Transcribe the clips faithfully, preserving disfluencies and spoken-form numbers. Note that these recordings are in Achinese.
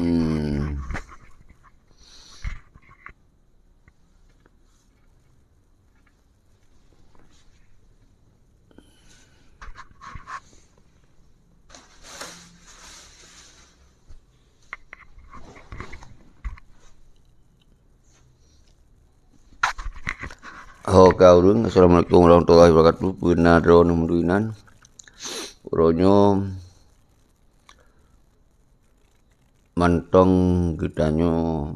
Hmm. Ho ka ureuëng, Assalamualaikum warahmatullahi wabarakatuh. Peue na droeneuh meudui nan? Uroe nyoe mantong geutanyoe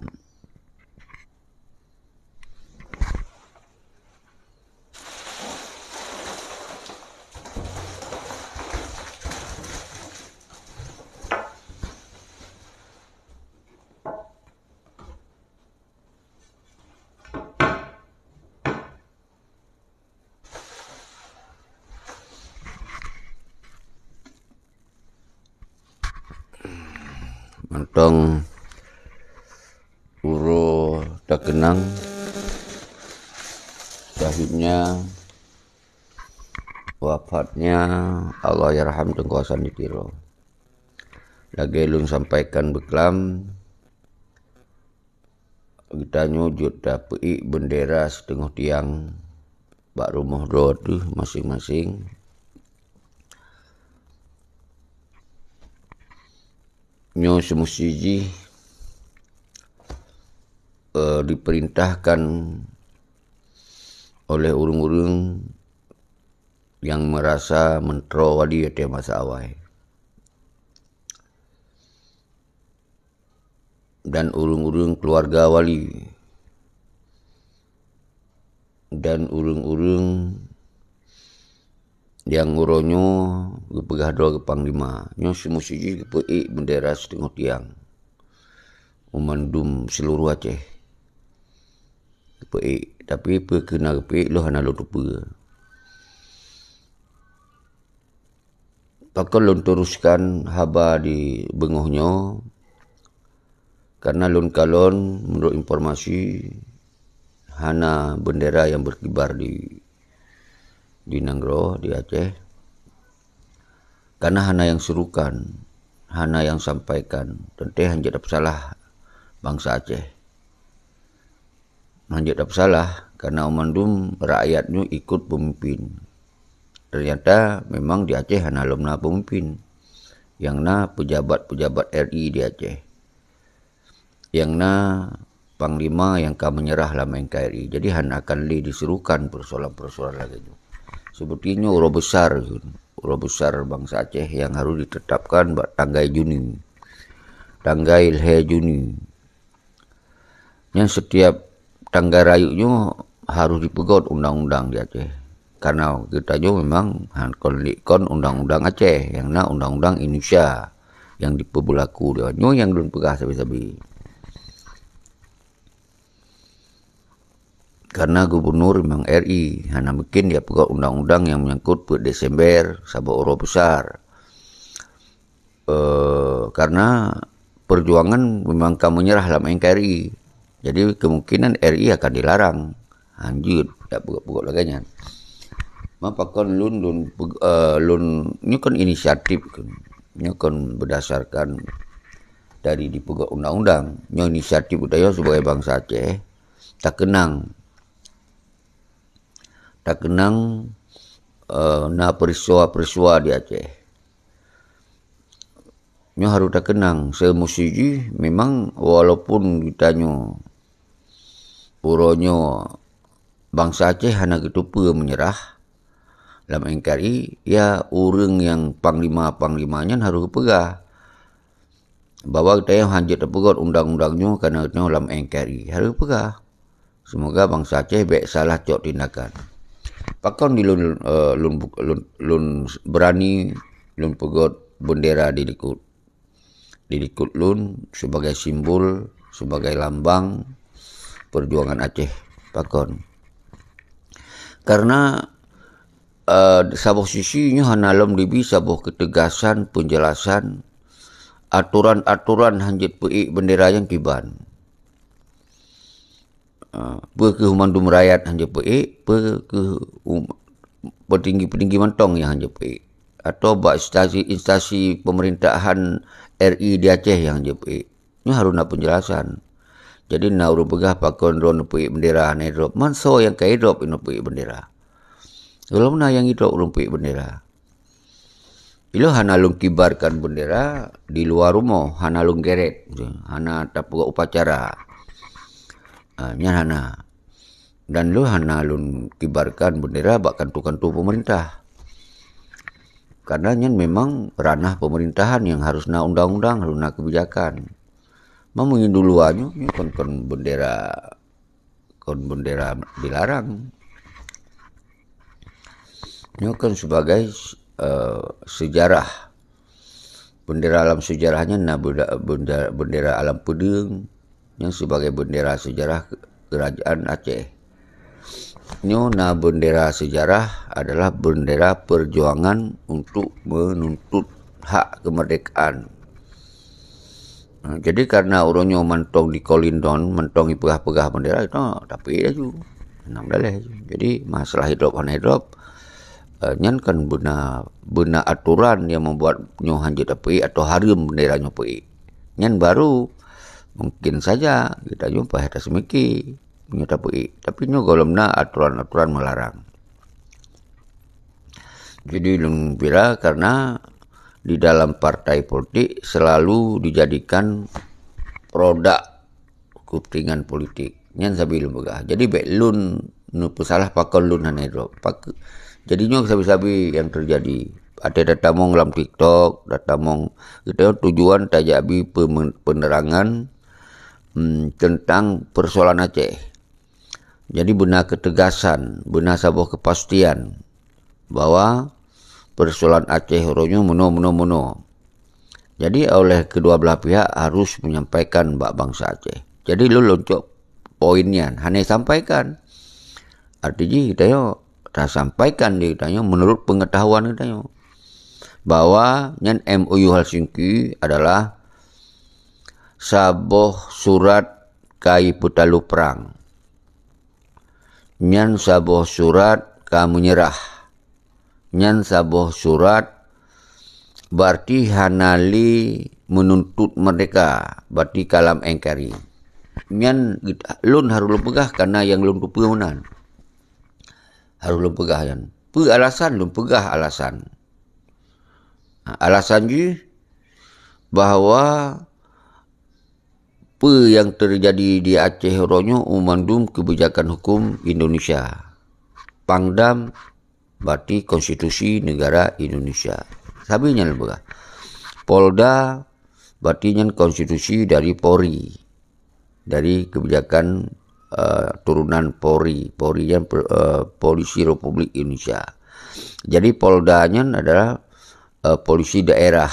mantong uroe takeunang syahidnya, wafatnya Allahyarham Teungku Hasan di Tiro. Lagée lôn sampaikan beuklam, geutanyoe jeuet tapeuék beundera siteungoh tiang bak rumoh droe teuh maséng-maséng. Nyoe seumusti jih, eh, diperintahkan oleh ureuëng-ureuëng nyang meurasa meuntroe wali watée masa awai, dan ureuëng-ureuëng keuluwarga wali, dan ureuëng-ureuëng nyang uroe nyoe geupeugah droe keu panglima. Nyoe seumusti jih geupeuék beundera siteungoh tiang u mandum seuluruh Aceh. Geupeuék, tapi peu keuh na geupeuék lôn hana lôn teupeue. Pakon lôn teruskan haba di beungoh nyoe? Karena lôn kalon, menurut informasi, hana bendera yang berkibar di, di nanggroe, di Aceh. Karena hana yang serukan, hana yang sampaikan, teuntée hanjeuet tapeusalah bansa Aceh. Hanjeuet tapeusalah, karena mandum rakyat nyoe ikut pemimpin. Ternyata memang di Aceh hana lom na pemimpin. Nyang na pejabat-pejabat R I di Aceh. Nyang na panglima nyang ka meunyeurah lam N K R I. Jadi hana akan lé diserukan persoalan-persoalan lagée nyoe. Seperti nyoe uroe besar, uroe besar bansa Aceh nyang harus ditetapkan bak tanggai Juni. Tanggai lhée Juni. Nyan setiap tanggai rayeuk nyoe harôh jipeugot undang-undang di Aceh. Karena geutanyoe memang han kon lé kon undang-undang Aceh, nyang na undang-undang Indonesia nyang jipeubeulaku di nyoe nyang lôn peugah sabe-sabe. Karena gubernur memang R I, hana mungkin dia peugah undang-undang nyang menyangkut peuet Desember saboh uroe besar. Eh, karena perjuangan memang ka meunyeurah lam N K R I. Jadi kemungkinan R I akan dilarang. Hanjeuet dak peugah-peugah lagée nyan. Ma pakon lôn, lôn peg-, eh, lôn nyoe kon inisiatif kon. Nyoe kon berdasarkan dari dipeugah undang-undang. Nyoe inisiatif geutanyoe sebagai bansa Aceh, takeunang. Takeunang, eh, na peristiwa-peristiwa di Aceh. Nyoe harôh takeunang, seumusti jih memang walaupun geutanyoe uroe nyoe bansa Aceh hana geuteupeue meunyeurah lam N K R I, ya ureuëng nyang panglima-panglima nyan harôh geupeugah bahwa geutanyoe hanjeuet tapeugot undang-undang nyoe karena geutanyoe lam N K R I. Harôh geupeugah. Seumoga bansa Aceh bék salah cok tindakan. Pakon di lôn, eh, lôn, lôn, lôn beurani lôn peugöt beundera di likot, di likot lôn sebagai simbol, sebagai lambang peujuangan Aceh. Pakon? Karena, eh, saboh sisi nyoe hana lom dibi saboh keutegasan, peunjelasan, atoran-atoran hanjeuet peuék beundera nyang kiban. Ah, peu kheueh mandum rakyat hanjeuet peuék, peu kheueh um-, peutinggi-peutinggi mantong nyang hanjeuet peuék, atau bak instansi-instansi peumeurintahan R I di Aceh nyang hanjeuet peuék. Nyoe harôh na peunjelasan. Jadi na ureuëng peugah pakon droe neupeuék bendera hana idrop. Man soe nyang ka idrop neupeuék bendera? Gohlom na nyang idrop ureuëng peuék bendera. Ilôn hana lôn kibarkan bendera di luwa rumoh, hana lôn geret, hana tapeugot upacara. Ah, nyan hana. Dan lôn hana lôn kibarkan bendera bak kantu-kantu pemerintah. Karena nyan memang ranah pemerintahan yang harus na undang-undang, harus na kebijakan. Meunyoe di luwa nyoe, nyoe kon, kon bendera, kon bendera dilarang. Nyoe kan sebagai, eh, sejarah. Bendera alam sejarah nyan na benda-, benda-, bendera alam peudeueng, nyan sebagai bendera sejarah Kerajaan Aceh. Nyoe na bendera sejarah adalah bendera perjuangan untuk menuntut hak kemerdekaan. Ha, jadi karena uroe nyoe mantong dikolindon, mantong ipeugah-peugah bendera, itu tapi laju. Enam daleh laju. Jadi masalah idrop hana idrop, eh, nyan kan beuna, beuna aturan yang membuat nyoe hanjeuet tapeuék atau hareuem bendera nyoe peuék. Nyan baru mungkin saja kita jumpa atas miki nyoe tapeuék. Tapi nyoe gohlom na aturan-aturan melarang. Jadi lôn kira karena di dalam partai politik selalu dijadikan produk kepentingan politik. Nyan sabe lôn peugah. Jadi bék lôn neupeusalah pakon lôn hana idrop. Pak-, jadi nyoe sabe-sabe yang terjadi. Ada tatamong lam TikTok, tatamong, kita tujuan tajak bi pemen-, penerangan, hmm, tentang persoalan Aceh. Jadi beuna ketegasan, beuna saboh kepastian bahwa persoalan Aceh uroe nyoe meunoe, meunoe, meunoe. Jadi oleh kedua belah pihak harus menyampaikan bak bangsa Aceh. Jadi lôn lôn cok poin nyan, hana sampaikan. Arti jih geutanyoe tasampaikan di geutanyoe menurut pengetahuan geutanyoe bahwa nyan M O U Helsinki adalah saboh surat kai peutaloe prang. Nyan saboh surat ka meunyeurah. Nyan saboh surat berarti hana lé menuntut merdeka, berarti ka lam engkari. Nyan lôn harôh lôn peugah karena nyang lôn teupeue meunan. Harôh lôn peugah nyan. Peue alasan? Lôn peugah alasan. Ha, alasan jih bahwa peue nyang teujadi di Aceh uroe nyoe mandum kebijakan hukum Indonesia. Pangdam berarti konstitusi negara Indonesia. Sabe nyan lôn peugah. Polda berarti nyan konstitusi dari Polri. Dari kebijakan, eh, turunan Polri. Polri nyan per-, eh, Polisi Republik Indonesia. Jadi Polda nyan adalah, eh, polisi daerah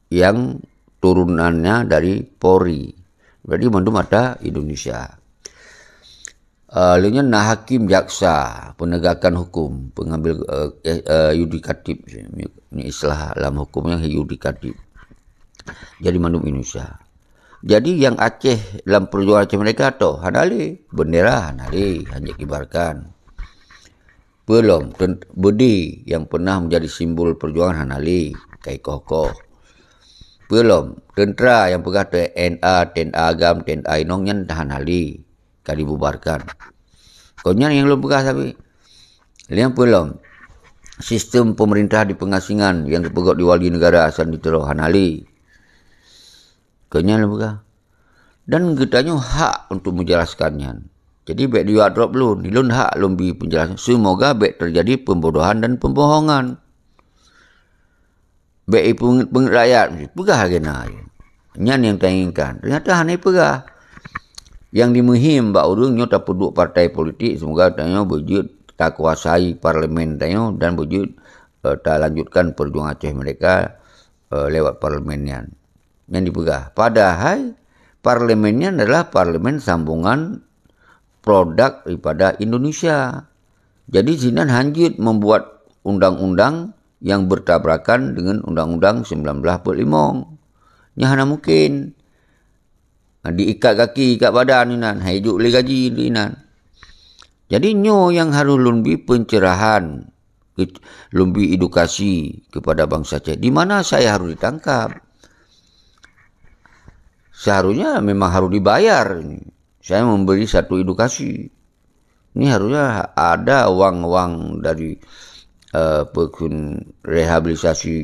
yang turunannya dari Polri. Jadi mandum ata Indonesia. Eh, lheueh nyan na hakim, jaksa, penegakan hukum, pengambil, eh, eh, eh, yudikatif. Ni istilah lam hukum nyan yudikatif. Jadi mandum Indonesia. Jadi nyang Aceh lam perjuangan Aceh merdeka toh hana lé, bendera hana lé, hana kibarkan. Peulom, ten-, beudé nyang pernah menjadi simbol perjuangan hana lé, kai koh-koh. Peulom, tentera nyang peugah T N A, T N A agam, T N A inong nyan hana lé, ka dibubarkan. Kon nyan nyang lôn peugah sabe. Nyang peulom, sistem pemerintah di pengasingan nyang geupeugot di wali negara Hasan di Tiro hana lé. Kon nyan lôn peugah. Dan geutanyoe hak untuk menjelaskan nyan. Jadi bék diyak drop lôn, lôn hak lôn bi penjelasan. Semoga bék terjadi pembodohan dan pembohongan. Bék ipeungeut-peungeut rakyat, peugah lagée na. Nyan nyang tainginkan. Ternyata hana peugah. Nyang dimuhim bak ureuëng nyoe tapeuduek partai politik, semoga tanyoe beujeuet takuasai parlemen tanyoe dan beujeuet, eh, talanjutkan perjuangan Aceh merdeka, eh, lewat parlemen nyan. Nyan dipeugah. Padahai parlemen nyan adalah parlemen sambungan produk daripada Indonesia. Jadi sinan hanjeuet membuat undang-undang yang bertabrakan dengan Undang-Undang sembilan belas empat lima. Nyan hana mungkin. Ha, diikat gaki, ikat badan inan, hai juk lé gaji inan. Jadi nyoe yang harus lôn bi pencerahan, ke-, lôn bi edukasi kepada bangsa Aceh. Di mana saya harus ditangkap? Seharusnya memang harus dibayar. Saya memberi satu edukasi. Ini harusnya ada wang-wang dari, eh, peukheun rehabilitasi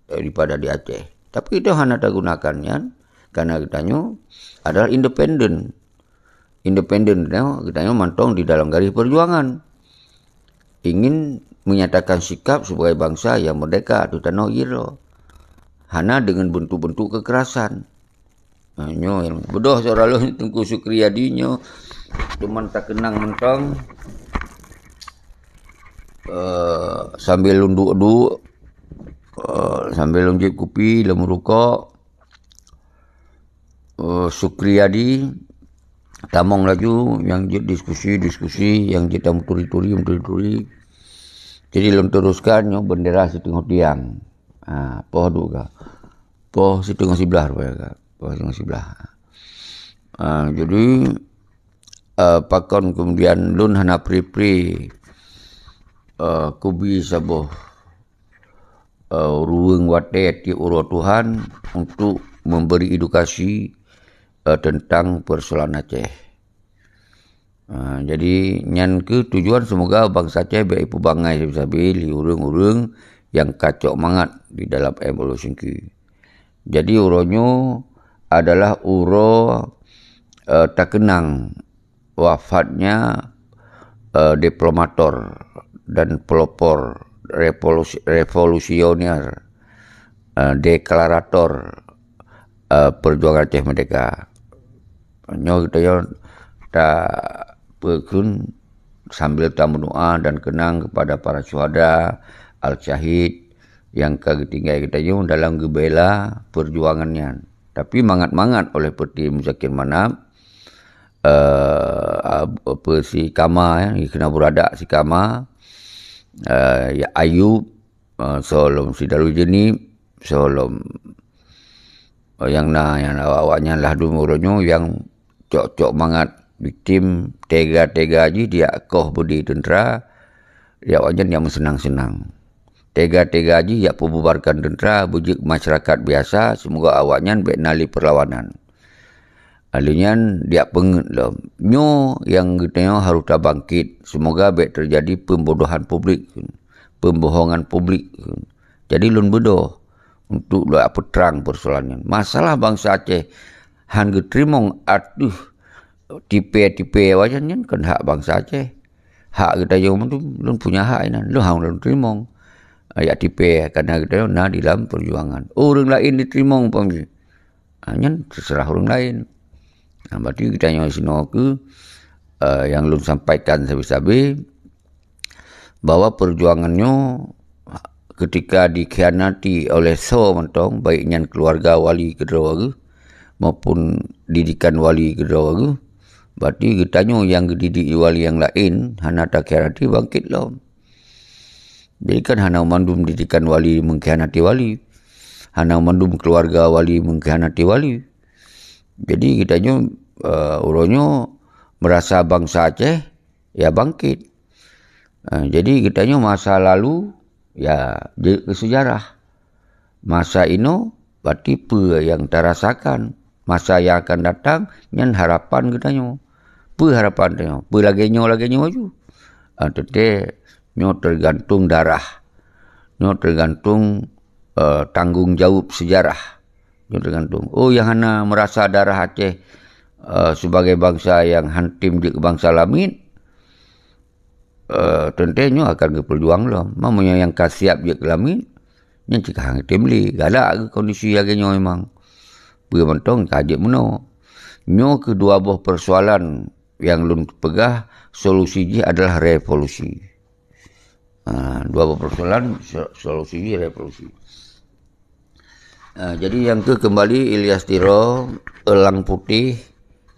daripada di Aceh. Tapi itu hana tagunakan nyan, karena geutanyoe adalah independen. Independen, geutanyoe mantong di dalam garis perjuangan. Ingin menyatakan sikap sebagai bangsa yang merdeka, tu tanoh iro. Hana dengan bentuk-bentuk kekerasan. Ha, nyoe nyang beudôh seurang lôn Teungku Sukriyadi nyoe, cuman takeunang mantong, eh, sambil lôn duek-duek, eh, sambil lôn jieb kupi, lôn meurukok, eh, Sukriyadi, tamong laju nyang jeuet diskusi-diskusi, nyang jeuet tameuturi-turi, meuturi-turi. Jadi lôn teruskan nyoe bendera siteungoh tiang. Ha, poh duek ka. Poh siteungoh siblaih rupanya ka. Poh siteungoh siblaih. Ha, jadi, eh, pakon kemudian lôn hana pri-pri, eh, kubi saboh, eh, ruweueng watée tieb uroe Tuhan untuk memberi edukasi, eh, tentang persoalan Aceh. Ah, jadi nyan keuh tujuan, semoga bansa Aceh bék ipeubangai sabe-sabe lé ureuëng-ureuëng nyang ka cok mangat di dalam M O L C Q. Jadi uroe nyoe adalah uroe, eh, takeunang wafatnya, eh, diplomator dan pelopor revolusi-, revolusioner, eh, deklarator, eh, perjuangan Aceh Merdeka. Nyoe geutanyoe tapeukheun sambil tameudoa dan keunang kepada para syuhada, al-syahid nyang ka geutinggai geutanyoe dalam geubela perjuangan nyan. Tapi mangat-mangat oleh Peuti Muzakir Manab, eh, ab-, apa, si Kama, ya, dikheun Abu Radak si Kama, eh, ya, Ayub, eh, soe lom si Daru Jeunib, soe lom, eh, nyang na, nyang na awak-awak nyan lah dum uroe nyoe nyang cok-cok mangat bitim tega-tega jih dijak koh beudé teuntra, ya awak nyan nyang meuseunang-seunang. Tega-tega jih jak peububarkan teuntra, beujeuet masyarakat biasa, seumoga awak nyan bék na lé peulawanan. Lheueh nyan dijak peungeuet lom. Nyoe nyang geutanyoe harôh tabangkét, seumoga bék teujadi peubodohan publik, peubohongan publik. Jadi lôn beudôh untuk lôn peutrang peusoalan nyan. Masalah bansa Aceh han geuteurimong ateueh tipée-tipée awak nyan, nyan kon hak bansa Aceh. Hak geutanyoe mandum, lôn punya hak inan. Lôn han lôn teurimong. Ayat tipée, karena geutanyoe na di lam peujuangan. Ureuëng laén jiteurimong, paham jih? Ha, nyan teuseurah ureuëng laén. Ha, berarti geutanyoe sinoe keuh, eh, nyang lôn sampaikan sabe-sabe, bahwa perjuangan nyoe ketika dikhianati oleh soe mantong, baik nyan keluarga wali keudroe geuh maupun didikan wali keudroe geuh, berarti geutanyoe nyang geudidik wali nyang laén hana takhianati, bangkét lom. Jadi kan hana mandum didikan wali mengkhianati wali, hana mandum keluarga wali mengkhianati wali. Jadi geutanyoe, eh, uroe nyoe merasa bansa Aceh ya bangkit. Ha, jadi geutanyoe masa lalu, ya, jeuet keu seujarah. Masa inoe, berarti peue nyang tarasakan. Masa nyang akan datang, nyan harapan geutanyoe. Peue harapan tanyoe? Peue lagée nyoe, lagée nyoe ju? Ha, teuntée nyoe teugantung darah. Nyoe teugantung, eh, tanggong jaweueb seujarah. Nyoe teugantung. Oh, nyang hana meurasa darah Aceh, eh, sibagai bansa nyang hantom jeuet keu bansa lamiet, eh, teuntée nyoe akan geupeujuang lom. Meunyoe nyang ka siab jeuet keu lamiet, nyan cit ka han geutém lé. Galak keu kondisi lagée nyoe memang. Peue mantong ka jeuet meunoe. Nyoe keuh dua boh peusoalan nyang lôn peugah solusi jih adalah revolusi. Ha, dua boh peusoalan, so-, solusi jih revolusi. Ha, jadi nyang keuh keumbali Ilyas Tiro, Elang Putih,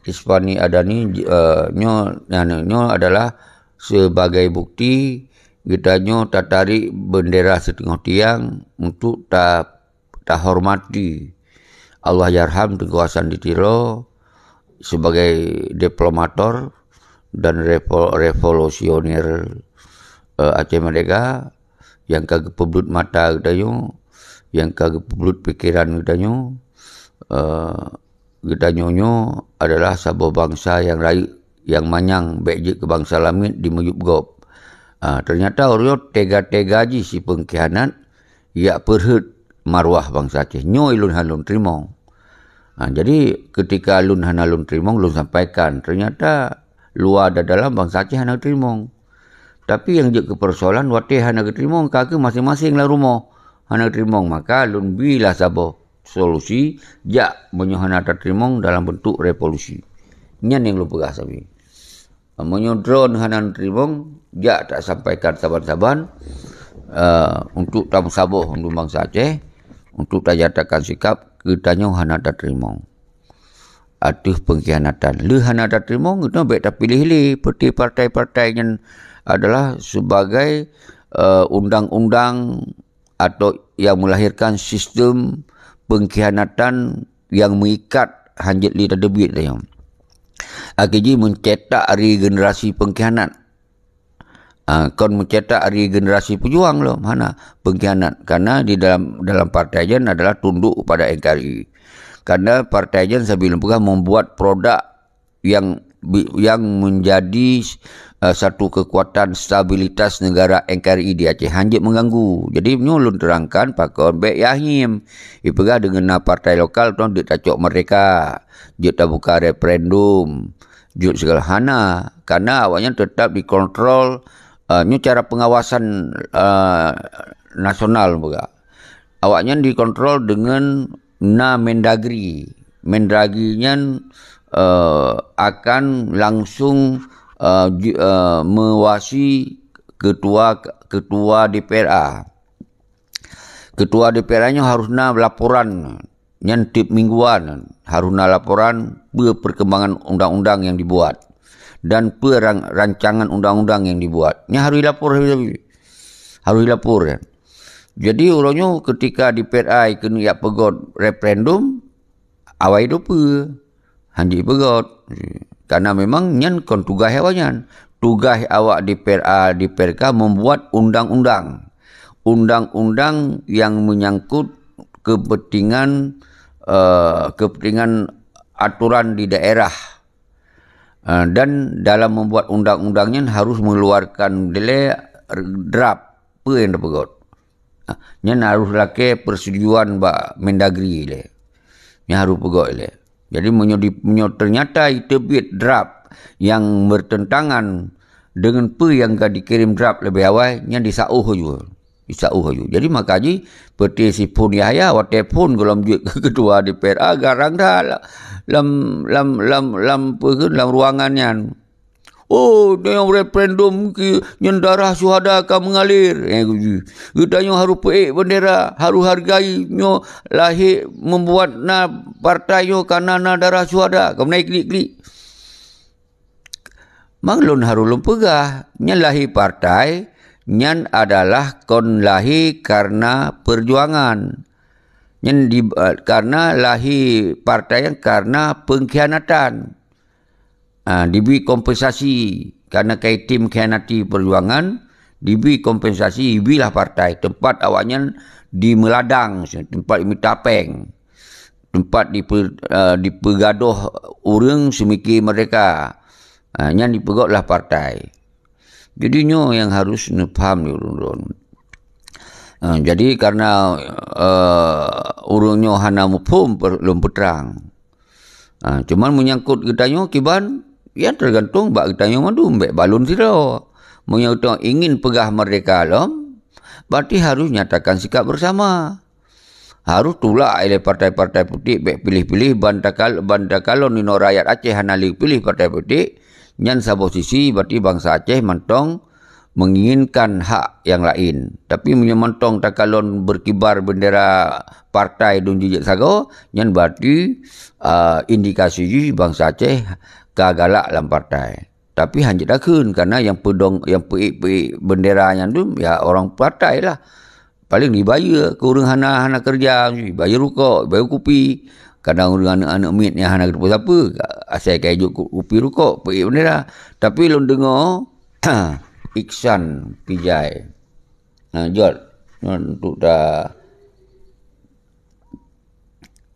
Ispani Adani, j-, eh, nyoe, nyan, nyoe adalah sebagai bukti geutanyoe tatarék bendera siteungoh tiang untuk ta-, tahormati Allahyarham Teungku Hasan di Tiro sebagai diplomator dan revo-, revolusioner, eh, Aceh Merdeka nyang ka geupeubeuet mata geutanyoe, nyang ka geupeubeuet pikeran geutanyoe, eh, Geutanyoe nyoe adalah saboh bansa nyang rayeuk, nyang manyang bék jeuet keu bansa lamiet di miyueb gob. Ah, teunyata ureuëng nyoe teuga-teuga jih si peungkhianat, jak peurhot marwah bansa Aceh. Nyoe lôn hana lôn teurimong. Ah, jadi, keutika lôn hana lôn teurimong, lôn sampaikan. Teunyata luwa dan dalam bansa Aceh hana teurimong. Tapi nyang jeuet keu peursoalan, watée hana geuteurimong, ka kheueh maséng-maséng lam rumoh hana geuteurimong, maka lôn bilah saboh solusi, jak meunyoe hana tateurimong dalam beuntuk revolusi. Nyan nyang lôn peugah sabe. Meunyoe droeneuh hana neuteurimong, jak tasampaikan saban-saban, eh, untuk tameusaboh untuk bansa Aceh, untuk tajatakan sikap geutanyoe hana tateurimong ateueh peungkhianatan. Lheueh hana tateurimong, geutanyoe bék tapiléh lé, peureuté partai-partai nyan adalah sebagai, eh, undang-undang atau nyang melahirkan sistem peungkhianatan nyang meuikat hanjeuet lé tateubiet tanyoe. Akhé jih meucetak regenerasi peungkhianat. Ah, kon meucetak regenerasi peujuang lom, hana, peungkhianat. Karena di dalam, dalam partai nyan adalah tunduk kepada N K R I. Karena partai nyan sabe lôn peugah membuat produk yang bi-, yang menjadi, eh, satu kekuatan stabilitas negara N K R I di Aceh, hanjeuet mengganggu. Jadi, nyoe lôn terangkan pakon bék yakhém. Ipeugah deungon na partai lokal tu deuk tacok merdeka, jeuet tabuka referendum, jeuet segala, hana, karena awaknyan tetap dikontrol, eh, nyoe cara pengawasan, eh, nasional peugah. Awaknyan dikontrol deungon na Mendagri. Mendagri nyan, eh, akan langsung, eh, ju-, eh, meuwasi ketua, ketua D P R A. Ketua D P R A nyoe harus na laporan, nyan tiep mingguan harus na laporan peue perkembangan undang-undang nyang dibuat dan peue ran-, rancangan undang-undang nyang dibuat. Nyan harus ilapor, harus ilapor, ya. Jadi, uroe nyoe ketika D P R A keuneuk jak peugöt referendum, awai dope, hanjeuet peugöt. Karena memang nyan kon tugaih awaknyan. Tugaih awak D P R A, D P R K membuat undang-undang. Undang-undang yang menyangkut kepentingan, eh, kepentingan aturan di daerah. Eh, dan dalam membuat undang-undang nyan harus mengeluarkan dilée draft peue nyang tapeugöt. Ah, nyan harus lakée persetujuan bak Mendagri lé. Nyan harus peugöt lé. Jadi, meunyoe di, meunyoe ternyata iteubiet draft nyang bertentangan deungon peue nyang ka dikirim draft leubeh awai, nyan disaôh laju. Disaôh laju. Jadi, maka jih, peureuté si Phon Yahya, watée phon gohlom jeuet keu ketua D P R A, garang that lam, lam, lam, lam, peue kheun, lam ruangan nyan. "Oh, nyoe referendum ki, nyan darah syuhada ka mengalir." Eh, geutanyoe harôh peuék bendera, harôh hargai nyoe lahé membuat na partai nyoe kareuna na darah syuhada. Ka meunan klik-klik. Mang lôn harôh lôn peugah, nyan lahé partai, nyan adalah kon lahé kareuna peujuangan. Nyan di, eh, kareuna lahé partai nyan kareuna peungkhianatan. Ah, dibri kompensasi karena kai tem khianati perjuangan, dibri kompensasi, dibrilah partai tempat awaknyan dimeuladang, tempat mita péng, tempat dipe-, ah, dipeugadôh ureuëng seumiki merdeka. Ah, nyan dipeugötlah partai. Jadi nyoe nyang harus neupaham lé ulôn. Ah, jadi karena, eh, ureuëng nyoe hana muphom per-, lôn peutrang. Ha, cuman menyangkut geutanyoe kiban, nyan tergantung bak geutanyoe mandum, bék balon sidroe. Meunyoe geutanyoe ingin peugah merdeka lom, berarti harus nyatakan sikap bersama. Harus tulak ilée partai-partai putik, bék piléh-piléh, ban takal-, ban takalon inoe rakyat Aceh hana lé piléh partai putik, nyan saboh sisi berarti bansa Aceh mantong menginginkan hak nyang laén. Tapi meunyoe mantong takalon berkibar bendera partai dum jijeuet sagoe, nyan berarti, ah, indikasi jih bansa Aceh ka galak lam partai. Tapi hanjeuet takheun, karena nyang peudong, nyang peuék-peuék bendera nyan dum, ya, orang partai lah. Paléng dibayeue keu ureuëng hana, hana keureuja, dibayeue rukok, dibayeue kupi. Kadang ureuëng aneuëk-aneuëk miet nyang hana geuteupeue sapeue, asai ka ijok ku-, kupi rukok, peuék bendera. Tapi lôn deungoe, Iksan Pijai. Ha, jot. Nyoe untuk ta-,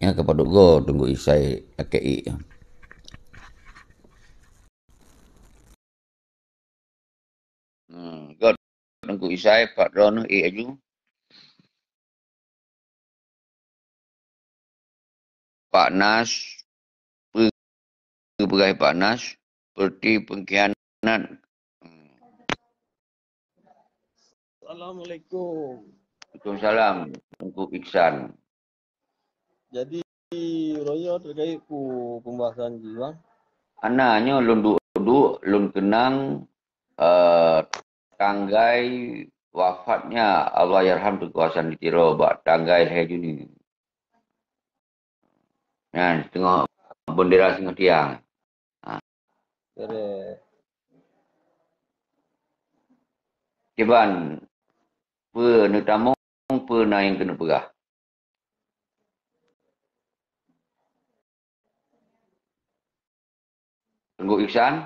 Nyan ka padub goe Teungku Isai lakée ék. Hmm, göt Teungku Isai, pat droeneuh ék aju. Pak Nas, peue peugah Pak Nas, seperti pengkhianat. Assalamualaikum. Waalaikumsalam, Teungku Iksan. Jadi, uroe nyoe terkait ku pembahasan jih, Bang. Hana, nyoe lôn duek-duek, lôn keunang, eh, tanggai wafatnya Allahyarham Teungku Hasan di Tiro bak tanggai lhèe Juni. Nyan, teungoh bendera singoh tiang. Ha. Kiban, peue neutamong, peue na nyang keuneuk peugah? Teungku Iksan,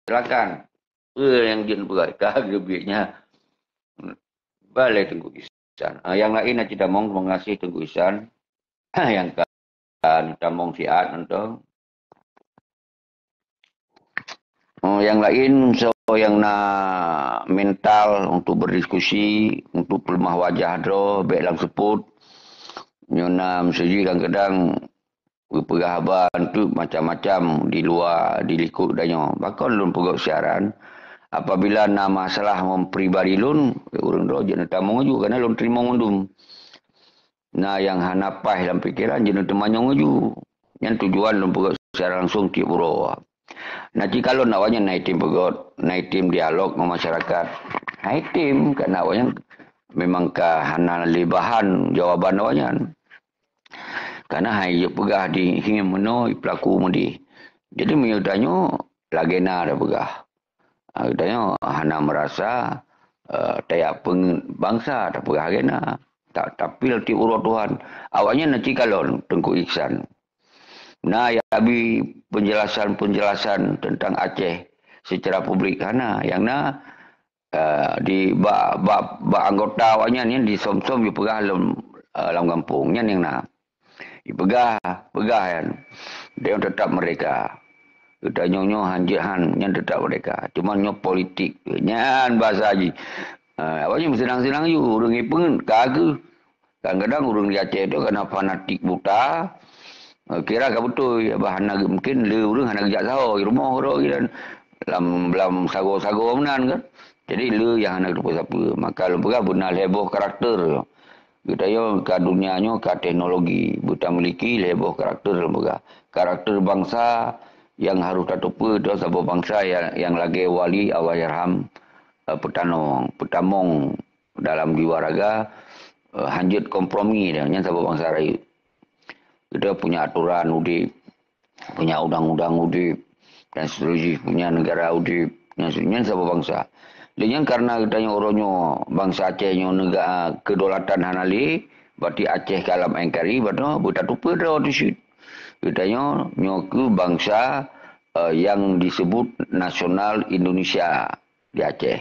silakan. Peue nyang jeuet peugah? Ka geubiet nyan. Balai Teungku Iksan. Ah, nyang laén na cit tamong, terima kasih Teungku Iksan. Nyang ka, ka tamong siat nonton. Oh, nyang laén, soe nyang na mental untuk berdiskusi, untuk peuleumah wajah droe, bèk lam seupôt. Nyoe na meuseujih kadang-kadang geupeugah haba enteuk macam-macam di luwa, di likot geutanyoe. Pakon lôn peugöt siaran, apabila na masalah ngon pribadi lôn, ureueng droe jeuet neutamong laju, karena lôn teurimong mandum. Na nyang hana paih lam pikeran, jeuet neuteumanyong laju. Nyan tujuan lôn peugöt siaran langsung tiep uroe. Na jikalon awaknyan na item peugöt, na item dialog ngon masyarakat. Na item, karena awaknyan memang ka hana lé bahan jawaban awaknyan. Karena hai jeuet peugah di hieng meunoe, i peulaku meudéh. Jadi, meunyoe tanyoe lagèe na tapeugah. Ah, geutanyoe hana meurasa, eh, tajak peungeut bansa, tapeugah lagèe na. Ta-, tapi lam tiep uroe Tuhan, awaknyan na jikalon Teungku Iksan. Na jak abi penjelasan-penjelasan tentang Aceh secara publik, hana. Nyang na, eh, di bak, bak, bak anggota awaknyan nyan disom-som jipeugah lam, eh, lam gampông. Nyan nyang na. Jipeugah, peugah nyan. Dia tetap merdeka. Geutanyoe nyoe hanjeuet han, nyan tetap merdeka. Cuma nyoe politik. Nyan bahasa jih. Ha, awaknyan meuseunang-seunang ju. Ureueng jipeungeut ka kheueh. Kadang-kadang ureueng di Aceh tu karena fanatik buta. Ha, kira ka beutôi. Bah hana geu-, mungkin le ureueng hana geujak saho di rumoh keudroe dan lam, lam sagoe-sagoe meunan kan. Jadi le nyang hana geuteupeue sapeue. Maka lôn peugah beuna lhèe boh karakter. Geutanyoe ka dunia nyoe ka teknologi, beutamiliki lhèe boh karakter lôn peugah. Karakter bansa nyang harôh tateupeue droe saboh bansa nyang, nyang lagèe wali Allahyarham, eh, Peutanong, Peutamong dalam jiwa raga, eh, hanjeuet kompromi dia, nyan saboh bansa rayeuk. Geutanyoe punya aturan udép, punya undang-undang udép, dan seterusnya punya negara udép, nyan, nyan saboh bansa. Lé nyan karena geutanyoe uroe nyoe bansa Aceh nyoe nega-, kedaulatan hana lé, berarti Aceh ka lam N K R I, berarti beutateupeue droe di situ. Geutanyoe nyoe keuh bansa, eh, yang disebut nasional Indonesia di Aceh.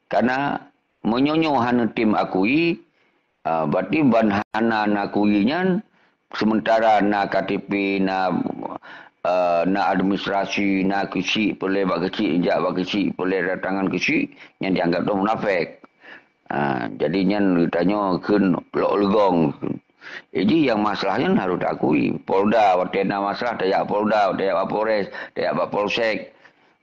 Karena meunyoe nyoe hana tem akui, ah, berarti ban hana neukui nyan, sementara na K T P, na, eh, na administrasi, na keuchik, peureulèe bak keuchik, jak bak keuchik, peureulèe tantangan keuchik, nyan dianggap tu munafék. Ah, jadi nyan geutanyoe kheun lok leugong. Eh, jih nyang masalah nyan harôh takui. Polda, watèe na masalah, tajak Polda, tajak bak Polres, tajak bak Polsek.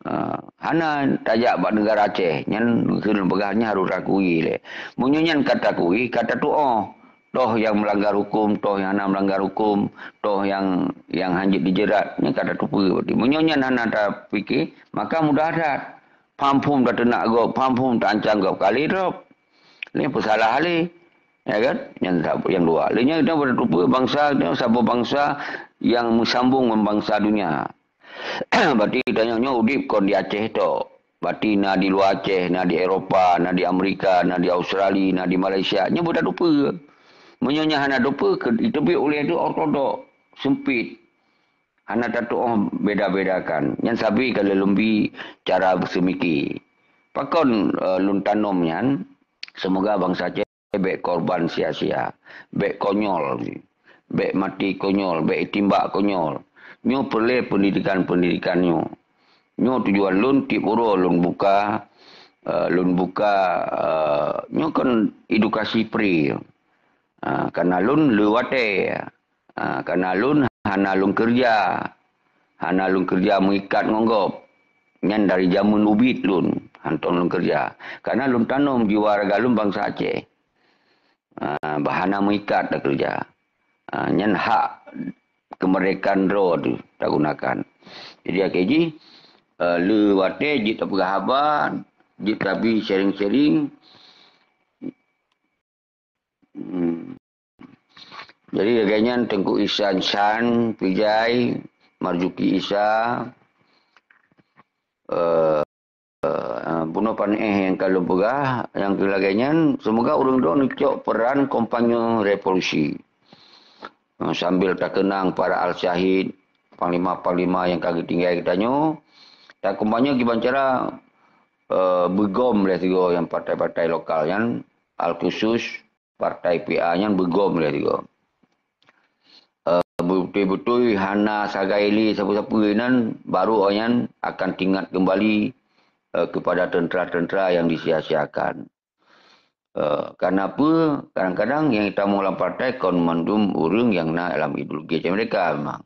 Ah, hana tajak bak negara Aceh. Nyan kheun peugah nyan harôh takui lé. Meunyoe nyan ka takui, ka tatuoh. Toh nyang melanggar hukum, toh nyang hana melanggar hukum, toh nyang, nyang hanjeuet dijerat, nyan ka tateupeue berarti. Meunyoe nyan hana tapike, maka mudah that. Pham phom tateunak gob, pham phom taancam gob, ka lé drob. Lé peusalah lé. Ya kan? Nyan sa-, nyang dua. Lé nyan kita tateupeue bansa, kita saboh bansa nyang meusambong ngon bansa dunia. Berarti tanyoe nyoe udép kon di Aceh tok. Berarti na di luwa Aceh, na di Eropa, na di Amerika, na di Australia, na di Malaysia. Nyoe beutateupeue. Meunyoe nyan hana teupeue, keu-, iteubiet ulèh tu ortodok, seumpit. Hana tatuoh beda-bedakan. Nyan sabe ka lôn bi cara beuseumiké. Pakon, eh, lôn tanom nyan, seumoga bansa Aceh bèk korban sia-sia, bèk konyol. Bék maté konyol, bék itimbak konyol. Nyoe peureulée peundidikan-peundidikan nyoe. Nyoe tujuan lôn tieb uroe lôn buka, eh, lôn buka, eh, nyoe kan edukasi free. Ah, karena lôn le watée. Ah, karena lôn hana lôn keureuja. Hana lôn keureuja meuikat ngon gob. Nyan dari jameun ubit lôn, hantom lôn keureuja. Karena lôn tanom jiwa raga lôn bansa Aceh. Ah, bah hana meuikat takeureuja. Ah, nyan hak keumeurdekaan droe teuh tagunakan. Jadi, akhé jih, eh, le watée jeuet tapeugah haba, jeuet tabi sharing-sharing. Hmm. Jadi, lagée nyan Teungku Ihsan Shan, Pijai, Marzuki Isa, eh, eh, bunoe pan éh nyang ka lôn peugah, nyang keu lagée nyan, seumoga ureuëng droe neucok peran kampanye revolusi. Eh, sambil takeunang para al-syahid, panglima-panglima nyang ka geutinggai geutanyoe, takumpanye kiban cara, eh, beugom lé sigoe nyang partai-partai lokal nyan, al-khusus partai P A nyan beugom lé sigoe. Eh, beutôi-beutôi hana sagai lé sapeue-sapeue nan, baru awaknyan akan teuingat keumbali, eh, keupada teuntera-teuntera nyang disia-siakan. Eh, kenapa kadang-kadang nyang jitamong lam partai kon mandum ureuëng nyang na lam ideologi Aceh Merdeka memang.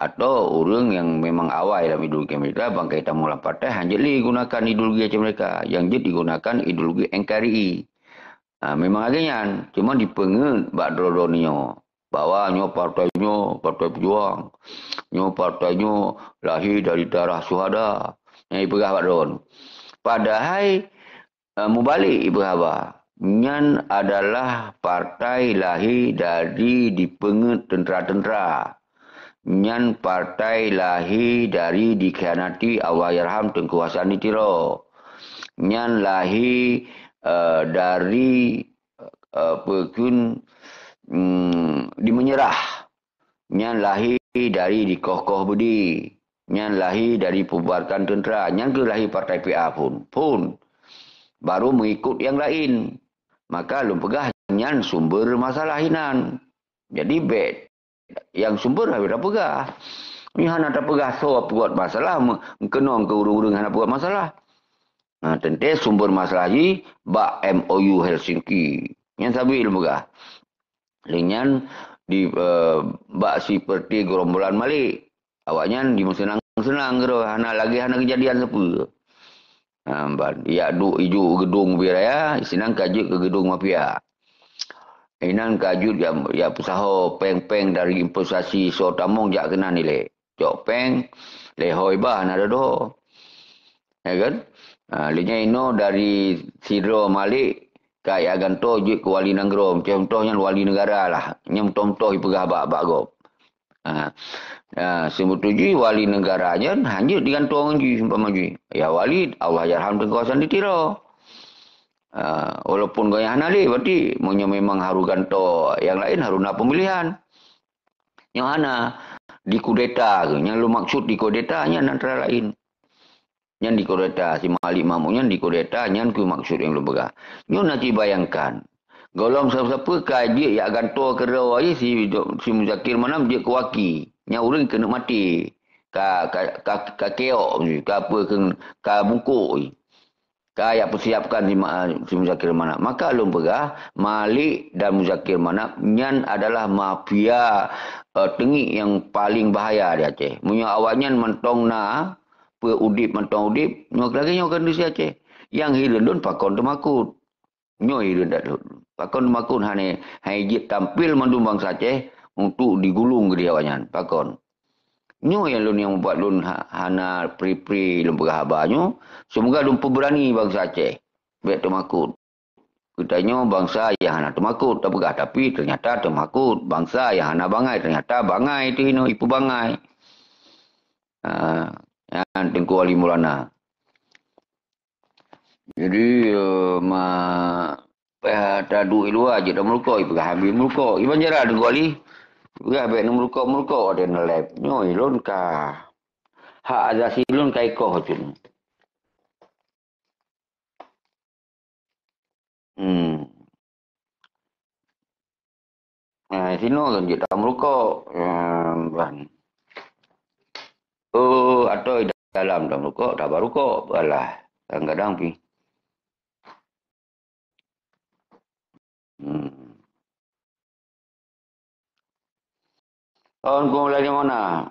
Atau ureuëng nyang memang awai lam ideologi Aceh Merdeka, ban ka jitamong lam partai, hana jeuet lé gunakan ideologi Aceh Merdeka. Nyang jeuet digunakan ideologi N K R I. Ha, memang lagée nyan, cuma dipeungeut bak droe-droe nyoe bahwa nyoe partai nyoe, partai pejuang. Nyoe partai nyoe lahé dari darah syuhada. Nyang jipeugah bak droe. Padahai, eh, mubalek jipeugah haba. Nyan adalah partai lahé dari dipeungeut teuntera-teuntera. Nyan partai lahé dari dikhianati Allahyarham Teungku Hasan di Tiro. Nyan lahé, eh, dari, eh, peue kheun, mm, di meunyeurah. Nyan lahé dari dikoh-koh beudé. Nyan lahé dari peububarkan teuntera. Nyan keuh lahé partai P A phon. Phon. Baru meuikot nyang laén. Maka lôn peugah nyan sumber masalah inan. Jadi bék nyang sumber habéh tapeugah. Meunyoe hana tapeugah soe peubuet masalah, me-, meukeunong keu ureuëng-ureuëng hana peubuet masalah. Nah, teuntée sumber masalah jih bak M O U Helsinki. Nyan sabé lôn peugah. Lé nyan di, eh, bak siperti gerombolan Malik. Awaknyan jimeuseunang-seunang keudroe, hana lagée hana keujadian sapeue. Ha, ban, jak duek iju geudong ubé raya, sinan ka jeuet keu geudong mafia. Inan ka jeuet jak, jak peusaho péng-péng dari investasi soe tamong jak keunan ilée. Cok péng, lehoi bah na dodo. Ya kan? Ha, lé nyan inoe dari sidroe Malik, ka jak gantoe jeuet keu wali nanggroe, contoh nyan wali negara lah. Nyan contoh jipeugah bak, bak gob. Ha. Ha, seubeutôi jih wali negara nyan hana jeuet digantoe ngon jih, umpama jih. Ya wali, Allahyarham Teungku Hasan di Tiro. Ha, walaupun gobnyan hana lé, berarti meunyoe memang harôh gantoe nyang laén, harôh na peumilihan. Nyoe hana, dikudeta keuh. Nyang lôn maksud dikudeta nyan antara laén. Nyan dikudeta, si Malik Mahmud nyan dikudeta, nyan keuh maksud nyang lôn peugah. Nyoe na jibayangkan, gohlom sapeue-sapeue ka jeuet jak gantoe keudroe si, si Muzakir Manaf jeuet keu waki. Nyan ureuëng keuneuk maté. Ka, ka, ka, ka keok, ka peue kheun, ka bungkôk. Ka jak peusiapkan si Ma-, si Muzakir Manaf. Maka lôn peugah, Malik dan Muzakir Manaf nyan adalah mafia, eh, teungiek nyang paleng bahaya di Aceh. Meunyoe awaknyan mantong na, peu udeb mantong udeb, nyoe lagée nyoe kondisi Aceh. Nyang hireuen lôn pakon teumakot. Nyoe hireuen that lôn. Pakon teumakot hana, hana jeuet tampil mandum bansa Aceh untuk digulong keudeh awaknyan. Pakon? Nyoe nyang lôn, nyang buet lôn ha-, hana pri-pri lôn peugah haba nyoe. Seumoga lôn peubeurani bansa Aceh. Bék teumakot. Geutanyoe bansa nyang hana teumakot tapeugah, tapi teunyata teumakot. Bansa nyang hana bangai, teunyata bangai teuh inoe jipeubangai. Ha, nyan Teungku Wali Maulana. Jadi, eh, ma, eh, taduek i luwa jeuet tameurukok, ipeugah habéh meurukok. Iban jalan Teungku Wali, ipeugah bék neumeurukok-meurukok watée na live. Nyoe lôn ka, hak asasi lôn ka ikoh cit. Hmm. Eh, sinoe kan jeuet tameurukok. Eh, ban. Oh, atau dalam tameurukok, tabarukok. Alah, kadang-kadang pi. Hmm. Kon kong lagèe mana?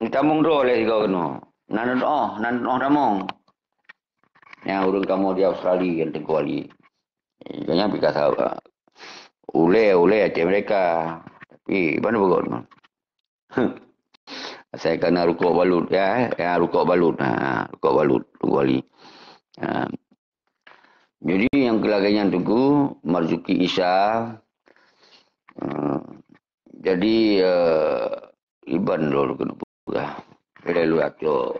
Tamong droe lé sigoe keunoe. Nan oh, nan oh tamong. Nyang ureueng kamoe di Australia, nyang Teungku Ali. Nyang pih ka sawa. Ulèe, ulèe Aceh Merdeka. Tapi, mana beugöt mah? Asai ka na rukok balut, ya, ya, rukok balut. Ha, rukok balut, Teungku Ali. Ha. Jadi, nyang keu lagèe nyan Teungku, Marzuki Isa. Ha. Jadi, eh, Iban lôn keuneuk peugah. Lé lôn cok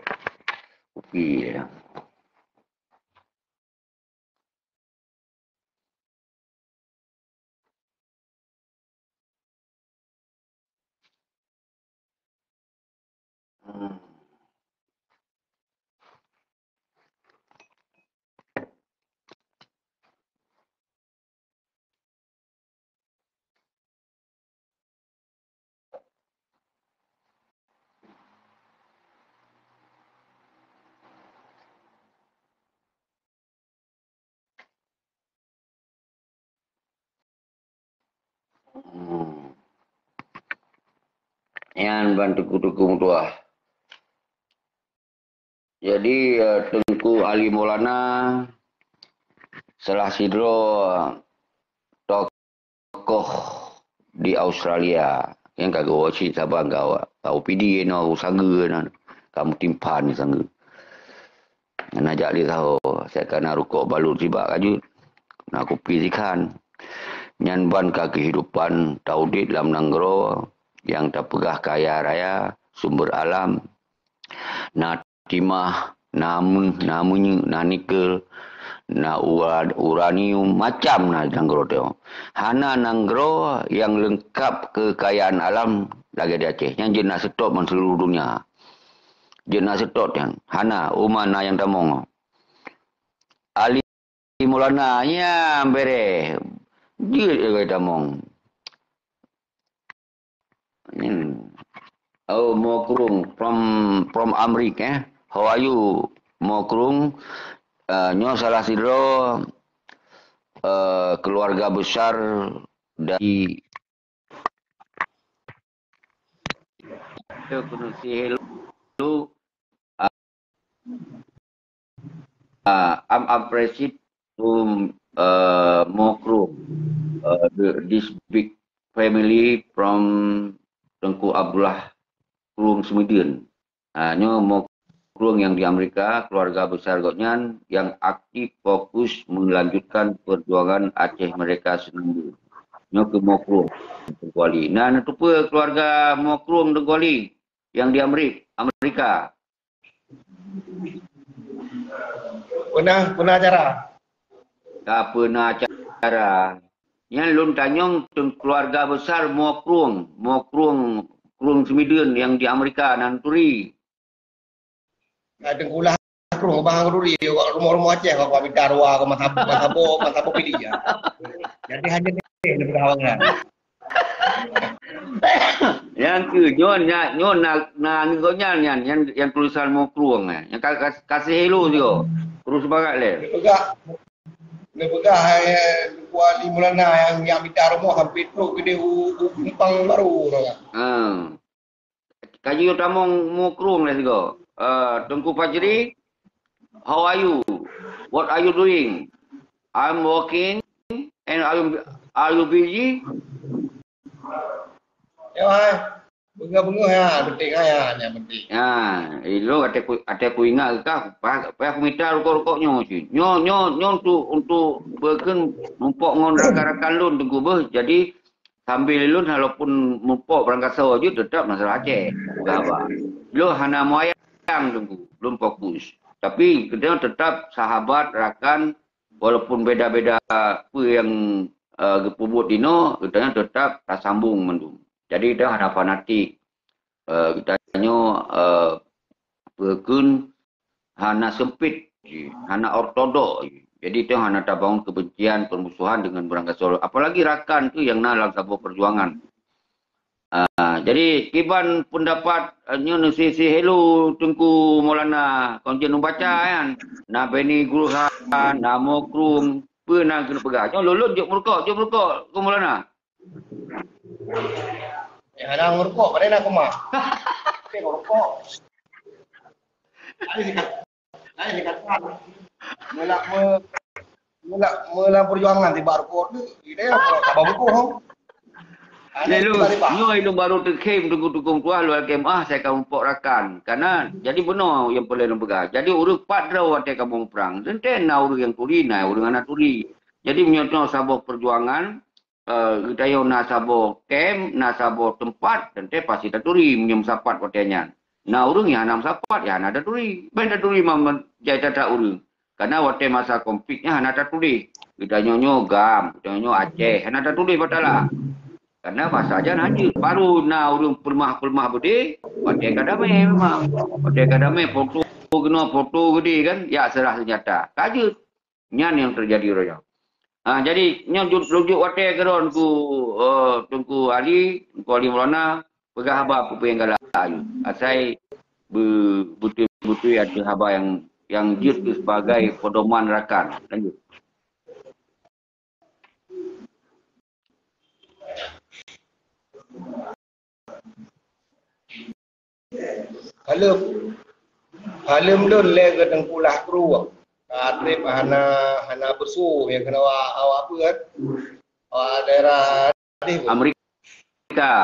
kupi ya. Hmm. Hmm. Nyan ban teungku-teungku meutuah. Jadi, eh, Teungku Ali Maulana salah sidroe tokoh di Australia. Nyang ka geuwoe cit saban ka, ka U P D inoe, U Sanggeue inoe. Ka meutimpan U Sanggeue. Na jak lé saho, asai ka na rukok balut sibak ka jeuet. Na kupi sikhan. Nyan ban ka keuhidupan taudép lam nanggroe nyang tapeugah kaya raya, sumber alam, na timah, na meuh, na minyeuk, na nikel, na ura-, uranium, macam na nanggroe teuh. Hana nanggroe nyang leungkap keukayaan alam lagèe di Aceh. Nyan jeuet na seutôt ban seuluruh donya. Jeuet na seutôt nyan. Hana, uma na nyang tamong. Ali Maulana nyan bereh. Jeuet lagèe tamong. Hmm. Oh, Mo Krung from, from Amrik, eh. How are you, Mo Krung? Ah, nyoe salah sidroe, eh, keluarga besar dari Itu keuneuk si hello. Ah, ah, I'm appreciate to, uh, Mo Krung, uh, the, this big family from Teungku Abdullah Krung Seumeudeueng. Ah, nyoe Mo Krung nyang di Amerika, keluarga besar gobnyan nyang aktif fokus melanjutkan perjuangan Aceh Merdeka Seunambung. Nyoe keuh Mo Krung, Teungku Ali. Na neuteupeue keluarga Mo Krung, Teungku Ali, nyang di Ameri-, Amerika? Peuna, peuna acara. Ka peuna acara. Nyan lôn tanyong teuh keluarga besar Mo Krung, Mo Krung, Krung Seumeudeueng nyang di Amerika, nan turi. Ka teukulah Krung, bang turi, rumoh-rumoh Aceh, ka mita ruwa, ka masa, masa bo, masa bo pilih ya. Jadi hanya ni, ni peugah awak nyan. Nyang keu nyoe, nya-, nyoe na, na ngon nyan, nyan, nyan, nyan tulisan Mo Krung, eh. Nyang ka, ka, kasih hello juga. Terus semangat leh. Neupeugah, neupeugah, eh, Teungku Ali Maulana nyang, nyang mita rumoh sampai trok keudeh u, u Simpang Baru, tu kan. Ha. Ka jeuet tamong Mo Krung lé sigoe. Eh, Teungku Fajri, how are you? What are you doing? I'm working. And are you, are you busy? Ya, hai. Beungoh-beungoh ya, penting ya, yang penting. Ya, ilôn até ku, até ku ingat kah, pa, pa aku mita rukok-rukok nyoe cit. Nyoe, nyoe, nyoe untuk, untuk beukeun muphom ngon rakan-rakan lôn Teungku beuh. Jadi, sambil lôn walaupun muphom barangkasoe jeuet, tetap masalah Aceh. Peugah haba. Lôn hana meuyang Teungku, lôn fokus. Tapi, geutanyoe tetap sahabat, rakan, walaupun beda-beda peue nyang, eh, geupeubuet inoe, geutanyoe tetap tasambong mandum. Jadi, geutanyoe hana fanatik. Eh, geutanyoe, eh, peue kheun hana seumpit jih, hana ortodok jih. Jadi, teuh hana tabangun kebencian, permusuhan dengan beurangkasoe. Apalagi rakan tu nyang na lam saboh perjuangan. Ah, jadi, kiban pendapat, eh, nyoe neusi-si hello Teungku Maulana, kon jeuet neubaca nyan. Na Benny Gurhan, na Mokrum, peue na keuneuk peugah. Nyoe lôn jok meurukok, jok meurukok, Teungku Maulana. Eh, hana ngeurukok, padahai na keumah. Tapi ngeurukok. Lain sikap, lain sikap. Meulak me-, meulak, meulam perjuangan tiba rukok tu, kita ya, sabar buku, ho. Ada Lalu, tiba-tiba. Nyoe ilung baru teukhém tukung-tukung tuah luar kemah saya kamu pok rakan. Karena jadi benar yang boleh peugah. Jadi ureuëng pat droe watée kamu perang. Teuntée na ureuëng yang turi, na ureuëng anak turi. Jadi meunyoe saboh perjuangan, eh, geutanyoe na saboh kem, na saboh teumpat, teuntée pasti taturi meunyoe meusapat watée nyan. Na ureuëng nyang hana meusapat, ya hana taturi. Ban taturi ma-, ma-, jai that-that ureuëng. Karena watée masa konflik nyan hana taturi. Geutanyoe nyoe GAM, geutanyoe nyoe Aceh, hana taturi batala. Karena bahasa jan hanjeuet. Baru na ureuëng peuleumah-peuleumah beudé, watée ka damé memang. Watée ka damé, foto keunoe, foto geudé kan, ya serah senjata. Ka jeuet. Nyan nyang teujadi uroe nyoe. Ha, jadi, nyoe ju-, rujuk watée keudroe Teungku, eh, Teungku Ali, Teungku Ali Maulana, peugah haba peue nyang galak ayue. Asai be-, beutôi-beutôi ateueh haba nyang, nyang jeuet keu sebagai pedoman rakan. Lanjut. Kaleuem, kaleuem lôn lé keu Teungku Lah Kru. Ka trép hana, hana beusu nyang keunoe awak, awak peue kan? Awak daerah Dih pun. Amerika.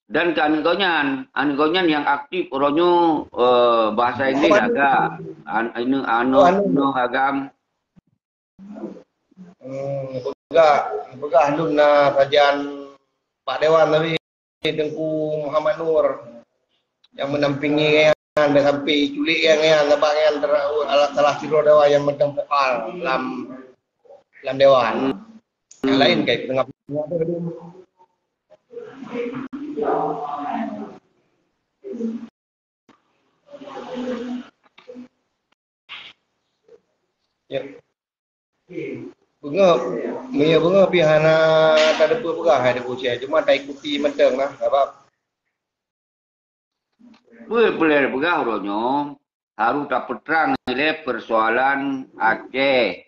Dan keu aneuëk gobnyan, aneuëk gobnyan nyang aktif uroe nyoe, eh, bahasa Inggris agak, an-, anu, anu, Oh, anu. anu agam. Hmm, peugah, peugah lôn na sajan Pak Dewan tadi, Teungku Muhammad Nur, nyang meunampingi nyan, dan sampai culik nyan, nyan, sabab nyan tera-, salah sidroe Dewan nyang mantong vokal lam, lam Dewan. Hmm. Nyang laén kai peunengah. Ya. Beungoh, meunyoe beungoh pih hana tateupeue peugah hai Teungku Syeh, cuma taikuti mantong lah, sabab Peue peureulée peugah uroe nyoe, harôh tapeutrang ilée peusoalan Aceh.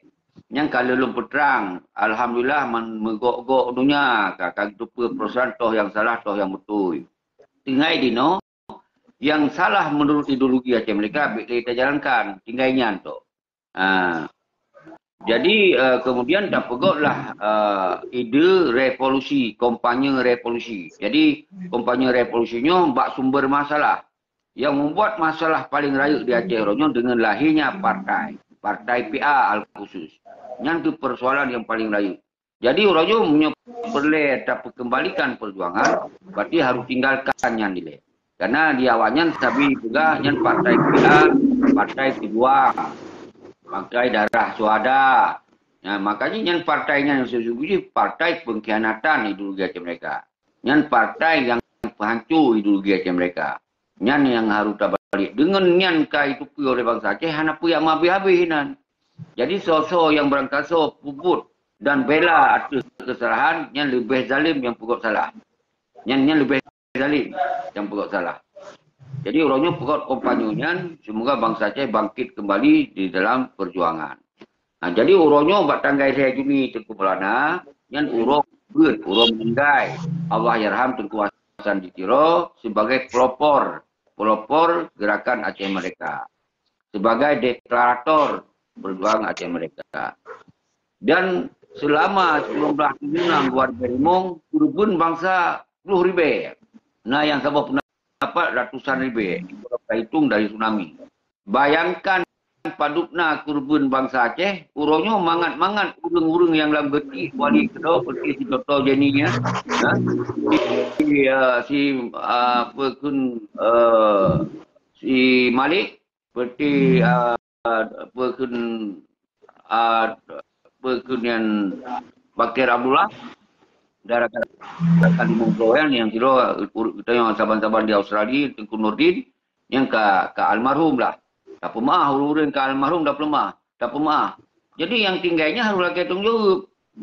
Nyang ka lôn peutrang, alhamdulillah, man-, meugok-gok donya ka, ka geuteupeue peusoalan toh nyang salah, toh nyang beutôi. Tinggai dinoe, nyang salah meunurot ideologi Aceh Merdeka, bék lé tajalankan, tinggai nyan toh. Ah. Jadi, eh, kemudian tapeugotlah, eh, ide revolusi, kampanye revolusi. Jadi, kampanye revolusi nyoe bak sumber masalah. Yang membuat masalah paling rayeuk di Aceh uroe nyoe dengan lahirnya partai, partai P A al khusus. Nyan tu persoalan yang paling rayeuk. Jadi, uroe nyoe meunyoe peureulée tapeukeumbalikan peujuangan, berarti harôh tinggalkan nyan dilée. Karena di awaknyan sabe peugah nyan partai P A, partai pejuang, partai darah syuhada. Nah, makanya nyan partai nyan sesungguhnya partai pengkhianatan ideologi Aceh Merdeka. Nyan partai yang penghancur ideologi Aceh Merdeka. Nyan nyang harôh tabalik. Deungon nyan ka jiteupeue oleh bansa Aceh hana peue nyang meuhabéh-habéh inan. Jadi, soe-soe nyang beurangkasoe peubuet dan bela ateueh keusalahan, nyan leubeh zalim nyang peugét salah. Nyan, nyan leubeh zalim nyang peugét salah. Jadi, uroe nyoe peugét kampanye nyan, semoga bansa Aceh bangkit kembali di dalam perjuangan. Nah, jadi uroe nyoe bak tanggai lhée Juni Teungku Maulana, nyan uroe beuet, uroe meuninggai Allahyarham Teungku Hasan di Tiro sebagai pelopor, pelopor Gerakan Aceh Merdeka, sebagai deklarator perjuangan Aceh Merdeka. Dan selama sembilan belas tujuh enam dua ribu lima, keureubeuen bansa ploh ribée. Nah, nyang saboh pendapat ratusan ribée, kalau kita hitung dari tsunami. Bayangkan padubna keureubeuen bansa Aceh, uroe nyoe mangat-mangat ureuëng-ureuëng nyang lam geutik wali keudroe seperti si Toto Jenny, ya. Ha? Si, eh, si, eh, apa kun, eh, si Malik, seperti, eh, apa kun, eh, apa kun yang Bakir Abdullah, dan rakan-rakan. Ka limong ploh nyan, nyang sidroe ureueng geutanyoe saban-saban di Australia, Teungku Nurdin, nyang ka, ka almarhum lah. Tapeumeu'ah, ureueng-ureueng ka almarhum tapeumeu'ah, tapeumeu'ah. Jadi nyang tinggai nyan harôh lakèe tanggung jaweueb.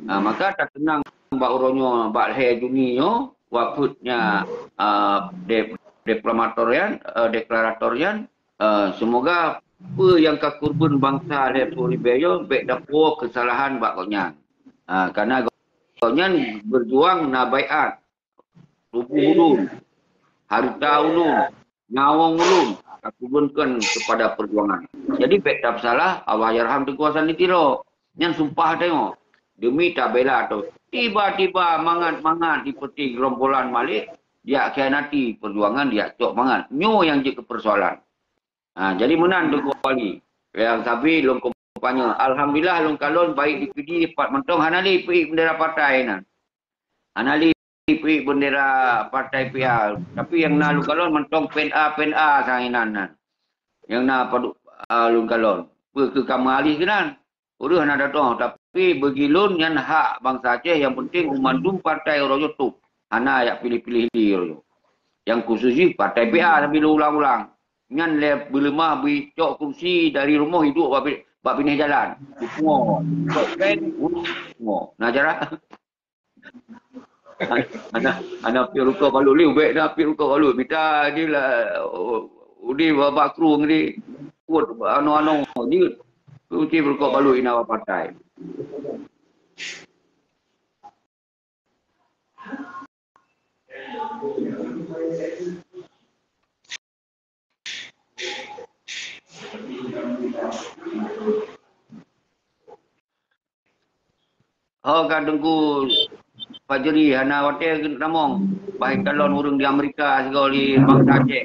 Ha, maka takeunang bak uroe nyoe, bak lhèe Juni nyoe, wafeuet nyan, ah, de-, deklamator nyan, eh, deklarator nyan, eh, seumoga peue nyang ka kurban bansa lhèe ploh ribèe nyoe bèk tapuwoe keusalahan bak gobnyan. Ha, karena gobnyan beujuang na baiat, tuboh ulôn, hareuta ulôn, nyawöng ulôn takurbankan keupada peujuangan. Jadi bèk tapeusalah Allahyarham Teungku Hasan di Tiro. Nyan sumpah tanyoe. Demi tabela toh. Tiba-tiba mangat-mangat di peuti gerombolan Malik, dijak khianati peujuangan, dijak cok mangat. Nyoe nyang jeuet keu peusoalan. Ha, jadi meunan Teungku Wali. Nyang sabe lôn kampanye. Alhamdulillah lôn kalon baik di Pidie pat mantong hana lé ipiep bendera partai nyan. Hana lé ipiep bendera partai P A. Tapi nyang na lôn kalon mantong P N A, P N A sang inan nyan. Nyang na padub, ah, lôn kalon. Peue keu ka meualih keunan? Ureueng hana datang, tapi bagi lôn nyan hak bansa Aceh, nyang penting u mandum partai uroe nyoe top. Hana jak piléh-piléh lé uroe nyoe. Nyang khusus jih partai P A sabe lôn ulang-ulang. Nyan lé beuleumah beucok kursi dari rumoh iduek bak bi-, bak binéh jalan. Pungo. Cok pen, pungo. Nah, cara. Hana, hana piep rukok baluek lé, ubek na piep rukok baluek. Mita di lah, udi bak krueng di. Kuat ano-ano di. Uti rukok baluek ina bak partai. Ho ka Teungku Fajri hana watèe keu tamong, bah kalon ureueng di Amerika sigoe lé bansa Aceh.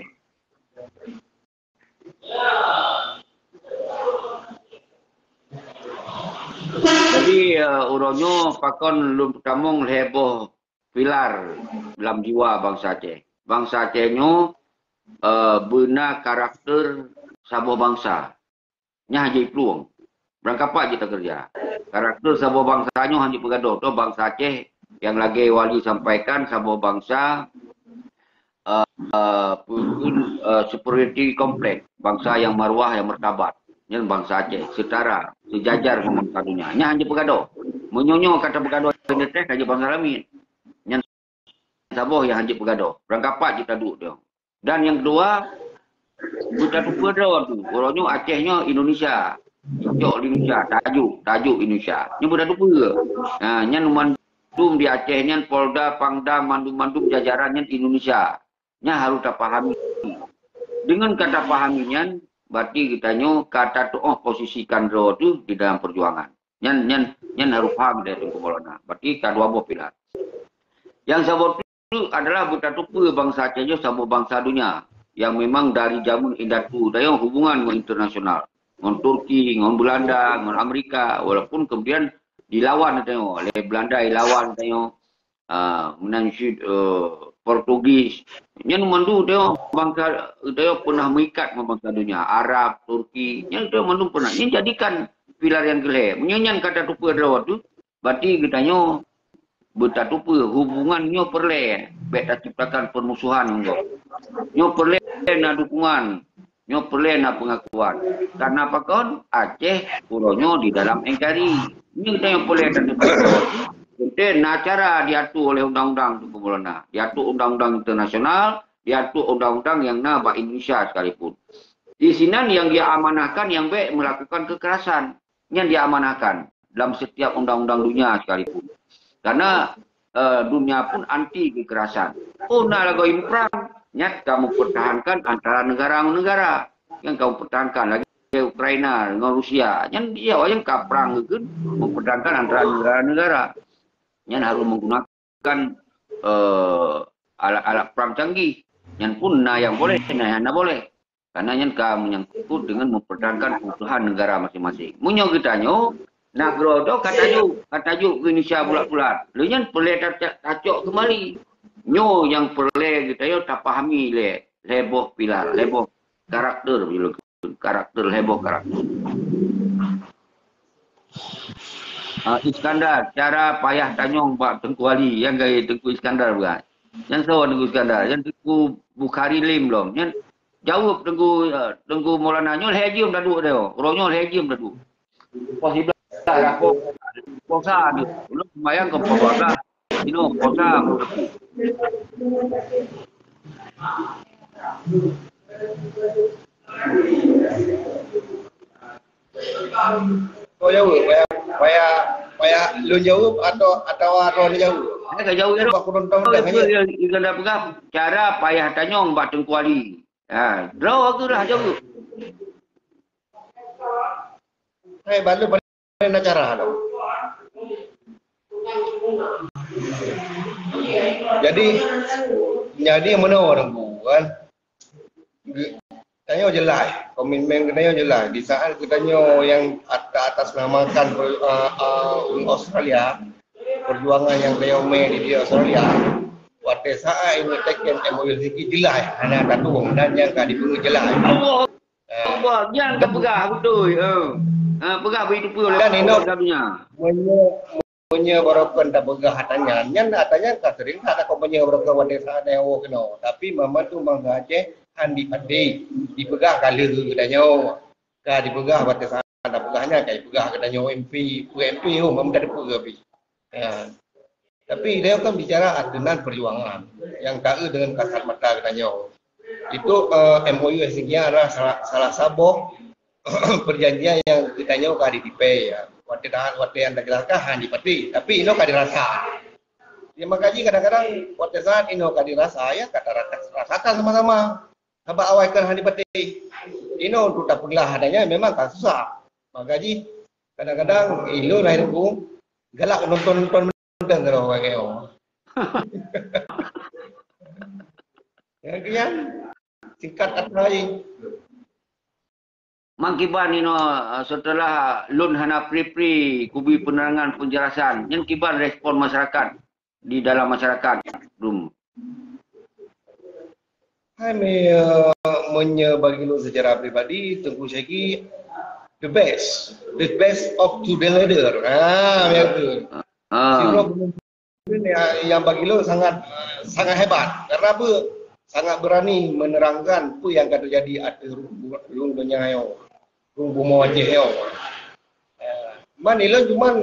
Jadi, eh, uroe nyoe pakon lôn peutamong lhèe boh pilar lam jiwa bansa Aceh. Bansa Aceh nyoe, eh, beuna karakter saboh bansa. Nyan hana jiplueng. Beurangkapat jeuet takeureuja. Karakter saboh bansa nyoe hana jipeugadôh. Toh bansa Aceh nyang lagèe Wali sampaikan, saboh bansa, eh, eh, peue, eh, superiority complex. Bansa nyang marwah, nyang martabat. Nyan bansa Aceh. Setara, sejajar ngon bansa donya. Nyan hana jipeugadôh. Meunyoe nyoe ka tapeugadôh identitas, ka jeuet bansa lamin. Nyan saboh nyang hana jipeugadôh. Beurangkapat jeuet taduek nyoe. Dan nyang keudua, beutateupeue droe tu. Uroe nyoe Aceh nyoe Indonesia. Cok Indonesia, tajuk, tajuk Indonesia. Nyoe beutateupeue. Ha, nyan mandum di Aceh nyan Polda, Pangdam, mandum-mandum jajaran nyan Indonesia. Nyan harôh tapahami. Deungon ka tapahami nyan, berarti geutanyoe ka tatuoh posisikan droe tu di dalam peujuangan. Nyan, nyan, nyan harôh paham lé Teungku Maulana. Berarti ka dua boh pilar. Nyang saboh tu adalah beutateupeue bansa Aceh nyoe saboh bansa donya nyang memang dari jameun indatu tanyoe hubungan ngon internasional, ngon Turki, ngon Belanda, ngon Amerika, walaupun kemudian dilawan tanyoe, lé Belanda dilawan tanyoe, ah, meunan cit, eh, Portugis. Nyan mandum tanyoe bansa, tanyoe pernah meuikat ngon bansa donya, Arab, Turki, nyan tanyoe mandum pernah. Nyan jadikan pilar nyang keulhèe. Meunyoe nyan ka tateupeue droe tu, berarti geutanyoe beutateupeue hubungan nyoe peureulèe, bèk taciptakan permusuhan ngon gob. Nyoe peureulèe na dukungan, nyoe peureulèe na pengakuan. Karena pakon? Aceh uroe nyoe di dalam N K R I. Nyoe geutanyoe peureulèe tateupeue. Teuntèe na cara diatur oleh undang-undang Teungku Maulana. Diatur undang-undang internasional, diatur undang-undang nyang na bak Indonesia sekalipun. Di sinan nyang diamanahkan nyang bèk melakukan kekerasan. Nyan diamanahkan dalam setiap undang-undang dunia sekalipun. Karena, eh, dunia pun anti kekerasan. Oh, na lagoe muprang, nyan ka mempertahankan antara negara ngon negara. Nyan ka mempertahankan lagi Ukraina dengan Rusia. Nyan dia yang ka perang ke mempertahankan antara negara-negara. Nyan harus menggunakan, eh, alat-alat perang canggih. Nyan pun na yang boleh, na yang hana boleh. Karena nyan ka menyangkut dengan mempertahankan keutuhan negara masing-masing. Meunyoe geutanyoe, nanggroe droe ka tajuk, ka tajuk keu Indonesia bulat-bulat. Lé nyan peureulèe ta-, ta-, tacok keumbali. Nyoe nyang peureulèe geutanyoe tapahami lé, lhèe boh pilar, lhèe boh karakter, karakter, lhèe boh karakter. Ah, Iskandar, cara payah tanyong bak Teungku Ali, nyang keu Teungku Iskandar bukan. Nyang soe Teungku Iskandar, nyang Teungku Bukhari lem lom. Nyang jaweueb Teungku, eh, Teungku Maulana, nyoe lhèe jeuem taduek dia. Uroe nyoe lhèe jeuem taduek. Poh siblaih dah, poh, poh sa tu. Ulôn sembahyang ke poh dua belas. Inoe poh sa. Oh, jaweueb, payah, payah, payah lôn jaweueb atau, atawa droeneuh jaweueb? Saya ka jaweueb. Bak penonton dah, ya, ya, ya, dah peugah cara payah tanyong bak Teungku Ali. Ha, droe tu dah jaweueb. Hai, balu paling na cara tu. Jadi, jadi meunoe Teungku kan. Tanyoe jeulaih, komitmen geutanyoe jeulaih. Di saat geutanyoe nyang at-, atas namakan per-, a, a, ureueng Australia, perjuangan nyang tanyoe mè di, di Australia, watèe saat inyoe teken M O U sigi jeulaih hana tatueng dan nyang ka dipeungeut jeulaih. Allah, Allah, nyang ka peugah beutôi. Ha. Ha, peugah beu jiteupeue lé dan inoe, meunyoe, meunyoe barokon tapeugah ata nyan, nyan ata nyan ka sering that takot meunyoe barokon watèe saat nyoe keunoe. Tapi mama tu bangsa Aceh han dipatéh, dipeugah ka lheueh geutanyoe. Ka dipeugah watèe saat tapeugah nyan, ka dipeugah geutanyoe M P, peue M P ho, mama tak teupeue pih. Ya. Tapi dia kan bicara aturan perjuangan yang taeu dengan kasat mata geutanyoe. Itu, eh, M O U S G adalah salah, salah saboh perjanjian yang geutanyoe ka ditipèe, ya. Watèe dah, watèe nyang tajelaskan han dipatéh, tapi inoe ka dirasa. Ya, maka jih kadang-kadang watèe saat inoe ka dirasa, ya, ka tarasa-, rasakan sama-sama. Sabab awai kan han dipatéh. Inoe untuk tapeugah adanya memang ka susah. Maka jih kadang-kadang ilôn lahé Teungku galak nonton-nonton mantong keu lôn bak nyoe. Ya, kian. Singkat kata jih. Mang kiban inoe, eh, setelah lôn hana pri-pri kubri penerangan penjelasan, nyan kiban respon masyarakat di dalam masyarakat, Rum? Hai, me-, eh, meunyoe bagi lôn secara pribadi, Teungku Syagi the best, the best of the leader. Ha, ya betul. Ah. Sidroe pemimpin yang, yang bagi lôn sangat, sangat hebat. Karena apa? Sangat berani menerangkan apa yang akan terjadi ateueh rhueng, rhueng donya nyoe, rhueng bumoe Aceh nyoe. Eh, man ilôn cuman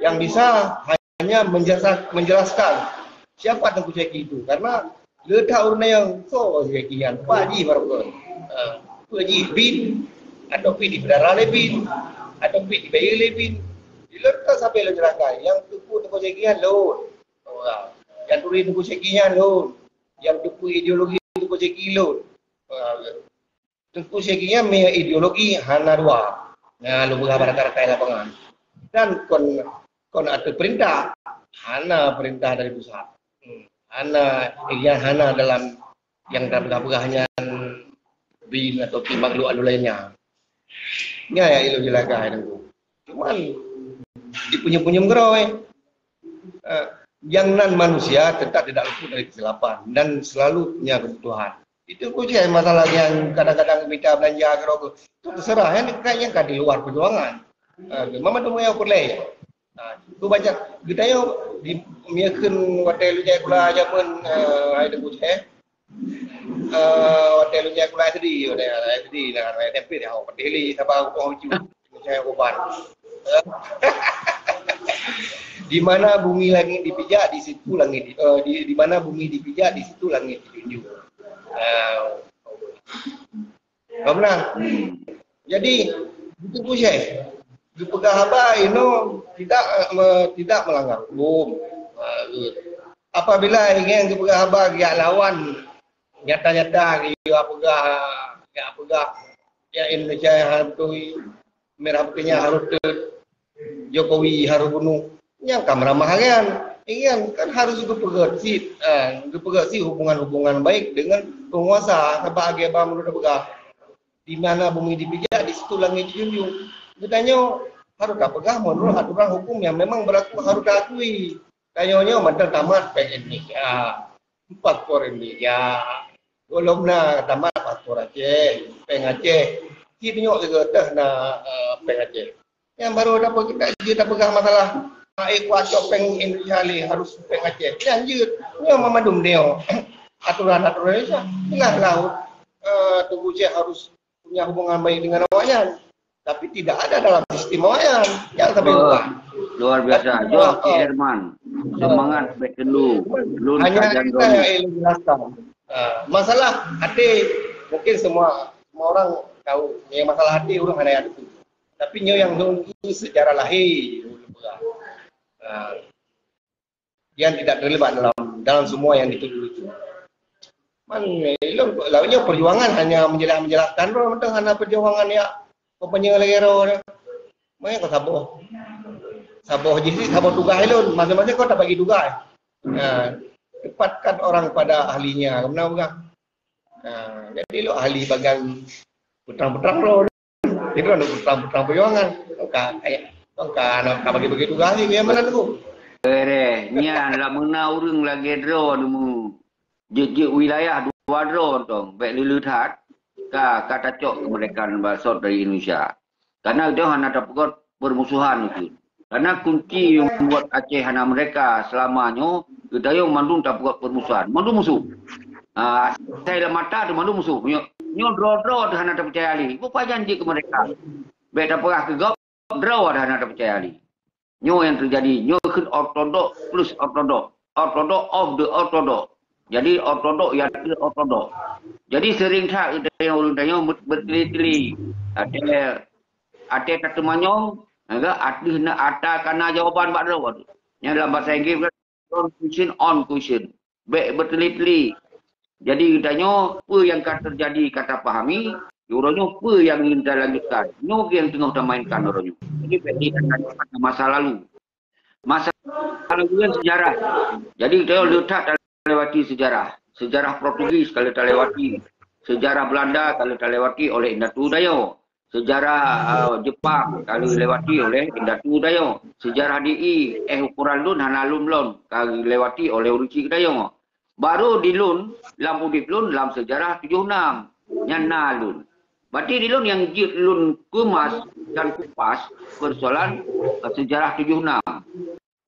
yang bisa hanya menjelaskan, menjelaskan siapa Teungku Syagi itu. Karena le that ureueng nyang soe Syagi nyan, peue jih barokon. Ha, peue jih bin, atau pih dipeudara lé bin, atau pih dibayeue lé bin. Ilôn kan sampai lôn jelaskan, nyang teupeu Teungku Syagi nyan lôn. Nyang turi Teungku Syagi nyan lôn. Nyang teupeu ideologi Teungku Syagi lôn. Teungku Syagi nyan meuideologi hana dua. Nah, lôn peugah bak rakan-rakan lapangan. Dan kon, kon ateueh peurintah, hana peurintah dari pusat. Hmm. Hana, ia hana dalam nyang tapeugah-peugah nyan bin atau pih makhluk alue laén nyan. Nyan nyang ilôn jeulakan Teungku. Cuman dipunyum-punyum keudroe. Eh, nyang nan manusia tetap tidak luput dari kesilapan dan selalu punya kebutuhan. Itu kunci masalah yang kadang-kadang minta belanja ke rokok. Itu terserah, yang dekat yang kan di luar perjuangan. Eh, memang tu yang perlu. Ha, tu banyak. Kita yuk di, miakhun watèe lôn jak sikula jameun, eh, hai Teungku Syeh. Eh, watèe lôn jak sikula S D, watèe S D, nah, S D, nah, watèe S D, oh, watèe lé, sabar, oh, lucu. Saya uban. Di mana bumi langit dipijak, di situ langit di, eh, di, di mana bumi dipijak, di situ langit dijunjung. Ah. Faham tak? Hmm. Jadi, itu pun saya. Dipeugah haba inoe tidak, eh, me-, tidak melanggar hukum. Ah, apabila ingin dipeugah haba, dia lawan nyata-nyata, dia peugah, dia peugah, ya Indonesia yang hantui, Merah Putihnya harus teuh, Jokowi harus bunuh. Nyang ka meuramah nyan. Nyan kan harus geupeugét cit, eh, geupeugét cit hubungan-hubungan baik dengan penguasa, sabab lagèe bang meunurot peugah, di mana bumi dipijak, di situ langit dijunjung. Geutanyoe harus tapeugah meunurot aturan hukum yang memang berlaku harus taakui. Tanyoe nyoe mantong tamat péng Indonesia. Paspor Indonesia. Gohlom na tamat paspor Aceh, péng Aceh. Ci tunyok sigoe teuh na, eh, péng Aceh. Nyang baru dapat kita je dah pegang masalah, eh, kuat cok péng Indonesia le, harus péng Aceh. Nyan jeuet. Nyoe mandum nyoe aturan-aturan Indonesia. Jelas lah, eh, Teuku Chef harus punya hubungan baik dengan awaknyan. Tapi tidak ada dalam sistem awaknyan. Yang sampai Wah, lupa. Luar biasa. Tapi, Jok ah, Cik Herman. Semangat baik telu. Lun Hanya kajan kita yang dulu. ingin jelaskan. Ah, masalah hati, mungkin semua semua orang tahu. Yang masalah hati orang hana yang tahu. Tapi nyoe yang dulu sejarah lahir. Ah, yang tidak terlibat dalam dalam semua yang dituduh itu. Man, ilong lawannya perjuangan hanya menjelaskan, menjelaskan, bro, tentang hana perjuangan ya, kampanye lagi, bro. Mana kau saboh? Saboh jih, saboh tugas ilon. Masing-masing kau tak bagi tugas. Ha, tempatkan orang pada ahlinya. Kemana bukan? Ha, jadi lo ahli bagian putrang-putrang, bro. Itu kan putrang-putrang perjuangan. Kau ka, eh, kau ka, kau ka bagi-bagi tugas ni, yang mana tu? Bereh, nyan lah mena ureuëng lagée droe nemu. Jeuet-jeuet wilayah dua droe tong, bék leuleut that. Ka, ka tacok kemerdekaan basot dari Indonesia. Karena dia hana dapat permusuhan itu. Karena kunci yang buat Aceh hana merdeka selama nyoe, kita yang mandum dapat permusuhan. Mandum musuh. Ah, saya lam mata tu mandum musuh. Nyoe, nyoe droe-droe tu hana terpercaya lagi. Bukan janji kemerdekaan. Bék tapeugah keu gob, droe dah hana terpercaya lagi. Nyoe yang terjadi, nyoe kheun ortodok plus ortodok. Ortodok of the ortodok. Jadi ortodok yang the ortodok. Jadi sering that kita yang ureuëng tanyoe berteli-teli. Ada ada kata manyong, ada ateuh na ata kana jawaban bak droe. Yang dalam bahasa Inggris kan, don't question on question. Bék berteli-teli. Jadi tanyoe, apa yang ka terjadi ka tapahami, uroe nyoe apa yang ingin talanjutkan. Nyoe yang tengah tamainkan uroe nyoe. Jadi bék dilanjutkan masa lalu. Masa lalu kan sejarah. Jadi kita letak talewati sejarah. Sejarah Portugis kalau talewati. Sejarah Belanda kalau talewati oleh Indatu Dayo. Sejarah uh, Jepang kalau lewati oleh Indatu Dayo. Sejarah D I, eh ukuran lun hana lun lon, kalau lewati oleh Uruci Dayo. Baru di lun, lam udip lun, lam sejarah tujuh enam. Nyan na lun. Berarti di lun yang jeuet lun kemas dan kupas persoalan uh, sejarah tujuh enam.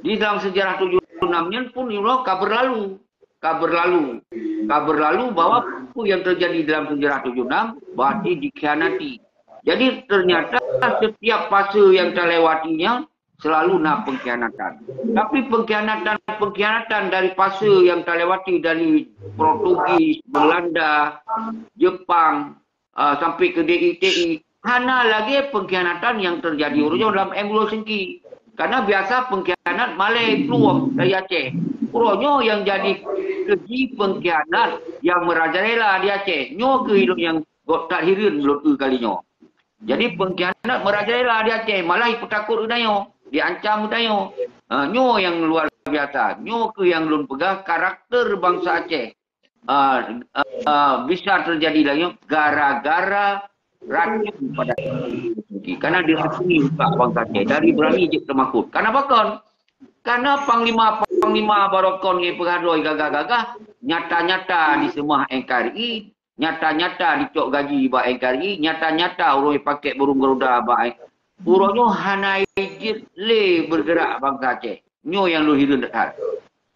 Di dalam sejarah tujuh enam nyan pun uroe ka berlalu. Ka berlalu. Ka berlalu bahwa apa yang terjadi dalam sejarah tujuh enam berarti dikhianati. Jadi ternyata setiap fase yang terlewatinya selalu na pengkhianatan. Tapi pengkhianatan-pengkhianatan dari fase yang terlewati dari Portugis, Belanda, Jepang, uh, sampai ke D I T I, hana lagi pengkhianatan yang terjadi uroe nyoe dalam M dua Sengki. Karena biasa pengkhianat malai plueng dari Aceh. Uroe nyoe yang jadi keji pengkhianat yang merajalela di Aceh. Nyoe keuh ilong yang got that hireuen lôn eu kali nyoe. Jadi pengkhianat merajalela di Aceh, malah ipeutakot geutanyoe, diancam geutanyoe. Ha, nyoe yang luar biasa. Nyoe keuh yang lôn peugah karakter bansa Aceh. Ah, ah, bisa terjadi lagi gara-gara racun pada karena diracuni utak bangsa Aceh dari berani jeuet teumakot. Kenapa kon? Karena panglima-panglima barokon ngon peugadoi gagah-gagah nyata-nyata diseumah N K R I, nyata-nyata dicok gaji bak N K R I, nyata-nyata ureuëng pakai burung garuda bak N K R I. Uroe nyoe hana jeuet lé bergerak bangsa Aceh. Nyoe yang lôn hireuen that.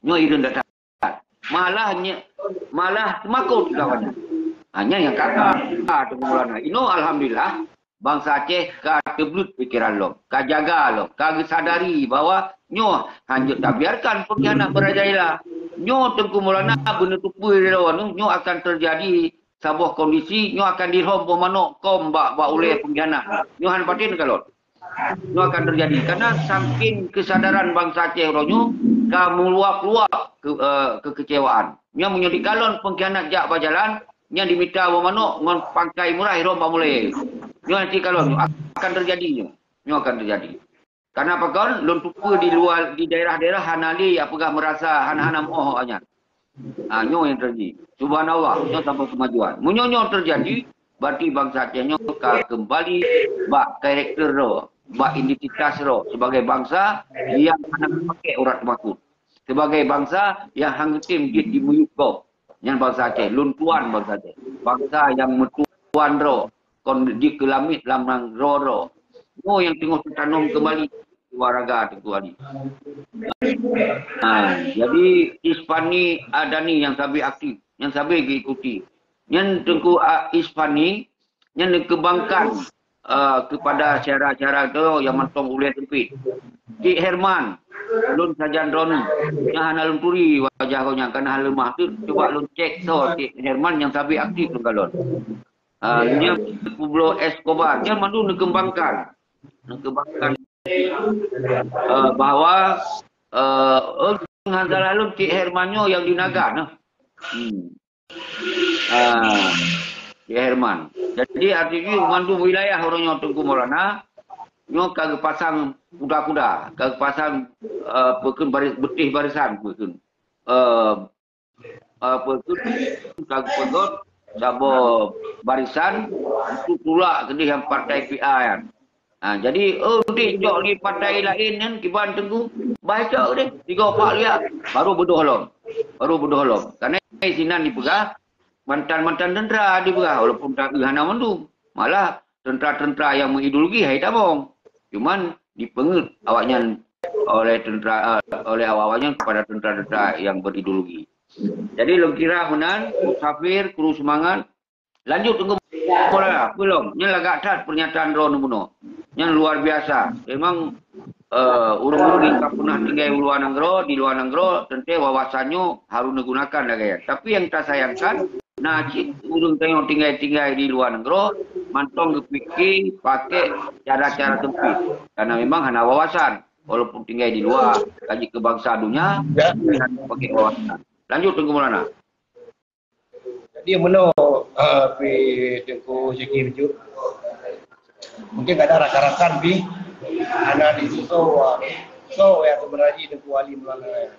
Nyoe hireuen that. Malah nye, malah seumakot kawan. Hanya yang kata, ah, Teungku Maulana. Inoe alhamdulillah, bangsa Aceh ka teubleut pikiran lom, ka jaga lom, ka geusadari bahwa nyoe hanjeuet tabiarkan pengkhianat merajalela. Nyoe Teungku Maulana beuneuteupeu lé lawan nyoe akan terjadi saboh kondisi nyoe akan dilhom boh manok kom bak bak ulée pengkhianat. Nyoe han patin kalon. Nyoe akan terjadi karena saking kesadaran bangsa Aceh uroe nyoe ka meluap-luap ke, uh, kekecewaan. Nyoe meunyoe dikalon pengkhianat jak bajalan, nyan dimita boh manok ngon pangkai murah irong bak mulai. Nyoe nanti kalon nyoe akan terjadi nyoe. Nyoe akan terjadi. Karena apa kon lôn tupeue di luar di daerah-daerah hana lé ya peugah merasa hana-hana moh awaknyan. Ha, nyoe yang terjadi. Subhanallah, nyoe tanpa kemajuan. Meunyoe nyoe terjadi, berarti bangsa Aceh nyoe ka kembali bak karakter ro, bak identitas ro sebagai bangsa yang hana pakai urat makut. Sebagai bangsa yang hang tem jeuet di muyup gob. Nyan bangsa Aceh, lôn tuan bangsa Aceh. Bangsa yang meutuan ro, kon jeuet keu lamiet lam nang ro-ro. Nyoe nyang teungoh tatanom keumbali di luwa raga Teungku Ali. Ha, jadi Ispani Adani nyang sabe aktif, nyang sabe geuikuti. Nyan Teungku, a, Ispani nyan neukeumbangkan, a, keupada syedara-syedara geutanyoe nyang mantong ulèe seumpit. Cik Herman, lôn sajan droeneuh, nyan hana lôn turi wajah gobnyan, kana leumah teuk. Cuba lôn cek soe Cik Herman nyang sabe aktif lôn kalon. Ah, nyan Pablo Escobar, nyan mandum neukeumbangkan. Neukeumbangkan, eh, bahwa, eh, oh, ngon salah lôn Cik Herman nyoe nyang di Naga nah. Hmm. Ah, Cik Herman. Jadi, arti jih mandum wilayah uroe nyoe Teungku Maulana, nyoe ka geupasang kuda-kuda, ka geupasang, eh, peukeuh bari-, beutih barisan, peukeuh. Eh, apa tu, ka geupeugöt saboh barisan untuk tulak keudeh nyang partai P A nyan. Ha, jadi, oh, dicok di partai laén nyan, kiban Teungku, bah cok deh, tiga empat liak, baru beudôh lom. Baru beudôh lom. Karena sinan dipeugah, mantan-mantan tentara dipeugah, walaupun tak hana mandum. Malah tentara-tentara yang mengideologi hai tabong. Cuman dipeungeuet awaknyan oleh tentara, eh, oleh awak-awaknyan kepada tentara-tentara yang berideologi. Jadi lôn kira meunan, musafir, kru seumangat. Lanjut Teungku Maulana, peue lom? Nyan lagak that pernyataan droeneuh bunoe. Nyan luar biasa. Memang, eh, ureueng-ureueng nyang ka pernah tinggai u luwa nanggroe, di luwa nanggroe, teuntée wawasan nyoe harus neugunakan lagée nyan. Tapi nyang tasayangkan, na cit ureueng tanyoe tinggai-tinggai di luwa nanggroe, mantong geupike pakai cara-cara sempit. Karena memang hana wawasan. Walaupun tinggai di luwa, kaji keu bansa dunia, tapi hana pakai wawasan. Lanjut Teungku Maulana. Jadi meunoe, eh, pi Teungku Syeki Meujud. Mungkin kadang rakan-rakan pi hana jisuso, so yang sebenarnya Teungku Ali Maulana.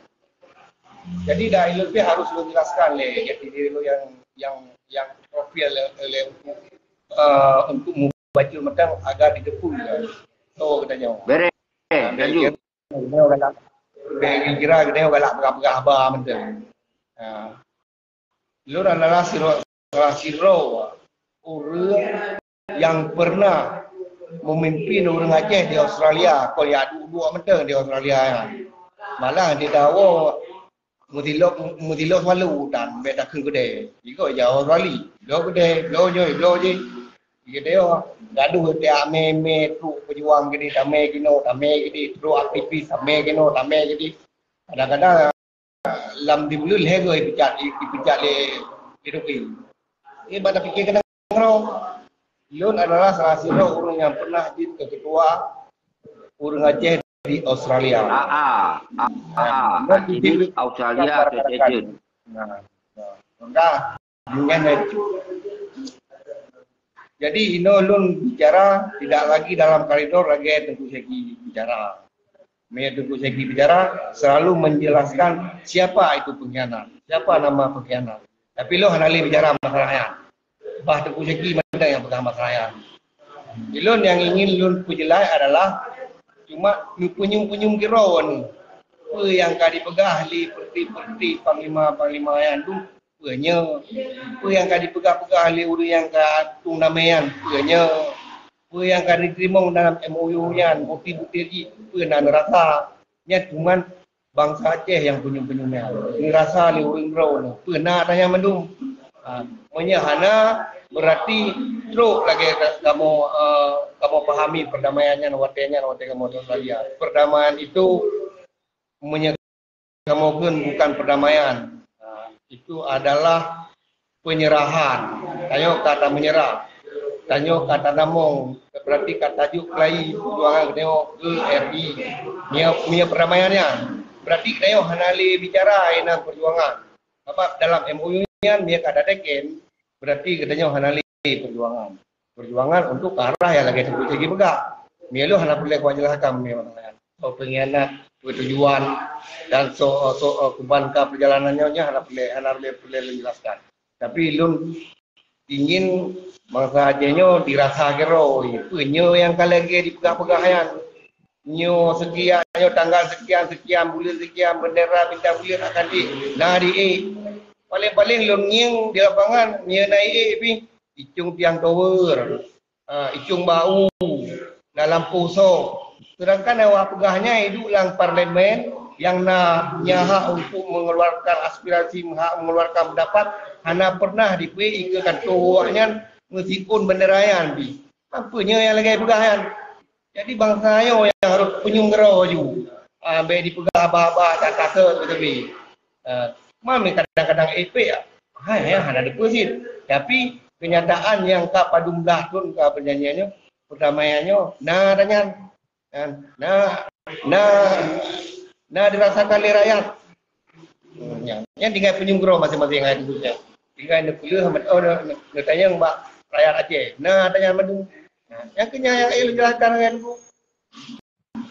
Jadi dah ilmu pi harus lôn jelaskan lé jati diri lôn yang, yang, yang profil lé, lé, eh, untuk mubacut mantong agar diteupeu. So geutanyoe. Bereh. Bereh, lanjut. Geutanyoe galak, kira geutanyoe galak peugah-peugah haba mantong. Ha. Lôn adalah sidroe, salah sidroe ureueng nyang pernah memimpin ureueng Aceh di Australia, kon jak duek-duek mantong di Australia nyan. Malah di Dawo meutilok, meutilok selalu dan bèk takheun keudè. Jigoe jak Australia, bloe keudè, bloe nyoe, bloe jih. Geutanyoe gadoh tiep mè-mè trok peujuang keudeh, tamè keunoe, tamè keudeh, trok aktivis, tamè keunoe, tamè keudeh. Kadang-kadang lam di buleuen lhèe goe ipecat, ipecat lé, lé Ruki. Eh, bak tapike keunong droe. Lôn adalah salah sidroe ureueng nyang pernah jeuet keu keutua ureueng Aceh di Australia. Ah, ah, ah, ah, Aceh di Australia, Aceh. Nah, nah. Maka, dengan itu. Jadi, inoe lôn bicara tidak lagi dalam koridor lagèe Teungku Syeki bicara. Meunyoe Teungku Syeki bicara, selalu menjelaskan siapa itu pengkhianat, siapa nama pengkhianat. Tapi lôn hana lé bicara masalah nyan. Bah Teungku Syeki mantong nyang peugah masalah nyan. Ulôn nyang ingin lôn peujeulaih adalah cuma neupeunyum-peunyum keudroe nyoe. Peue nyang ka dipeugah lé peureuté-peureuté panglima-panglima nyan dum, peue nyoe? Peue nyang ka dipeugah-peugah lé ureueng nyang ka tueng damè nyan, peue nyoe? Peue nyang ka jiteurimong dalam M O U nyan, bukti-bukti jih, peue na neurasa? Nyan cuman bansa Aceh nyang peunyum-peunyum nyan. Neurasa lé ureueng droe nyoe, peue na tanyong mandum. Ha, meunyoe hana, berarti trok lagèe ka-, kamoe, eh, kamoe pahami perdamaian nyan watèe nyan, watèe kamoe di Australia. Perdamaian itu, meunyoe kamoe kheun bukan perdamaian. Ha, itu adalah penyerahan. Tanyoe ka tameunyeurah. Tanyoe ka tanamong, berarti ka tajok keulayi peujuangan geutanyoe keu R I. Meunyoe, meunyoe perdamaian nyan, berarti geutanyoe hana lé bicara inan peujuangan. Sabab dalam M O U nyan meunyoe ka tateken, berarti geutanyoe hana lé peujuangan. Peujuangan untuk ke arah nyang lagèe Teungku Syeki peugah. Meunyoe lôn hana peureulèe kujelaskan meunyoe masa nyan. Soe pengkhianat, peue tujuan, dan soe, soe, eh, kuban ka perjalanan nyoe, nyan hana peureulèe, hana peureulèe, peureulèe lôn jelaskan. Tapi lôn ingin bansa Aceh nyoe dirasa keudroe, peue nyoe nyang ka lagèe dipeugah-peugah nyan. Nyoe sekian, nyoe tanggal sekian, sekian buleuen sekian, bendera bintang buleuen akan di, na di ék. Paléng-paléng lôn ngieng di lapangan, nyoe na ék pih, Icong Tiang Tower. Ah, Icong Bau, Dalam poso. Sedangkan awak peugah nyan iduek lam parlemen nyang na nyan hak untuk mengeluarkan aspirasi, hak mengeluarkan pendapat, hana pernah dipeuék ikeue kantô awaknyan meskipun bendera nyan bi. Apa nyoe nyang lagèe peugah nyan? Jadi bansa nyoe nyang harôh punyueng keudroe ju. Ah, bèk dipeugah haba-haba that kasut beutôi. Ah, man kadang-kadang efek hai hana dipeue cit. Tapi kenyataan nyang ka padum blah thôn ka perjanjian nyoe, perdamaian nyoe, na tanyan. Kan? Na, na, na dirasakan lé rakyat. Nyan, nyan tinggai punyueng keudroe maséng-maséng hai teungku nyan. Tinggai neupeuleueh, oh, neu-, neu-, neutanyong bak rakyat Aceh. Na tanyan mandum. Nyan keuh nyang, nyang ilôn jelaskan nyan teungku.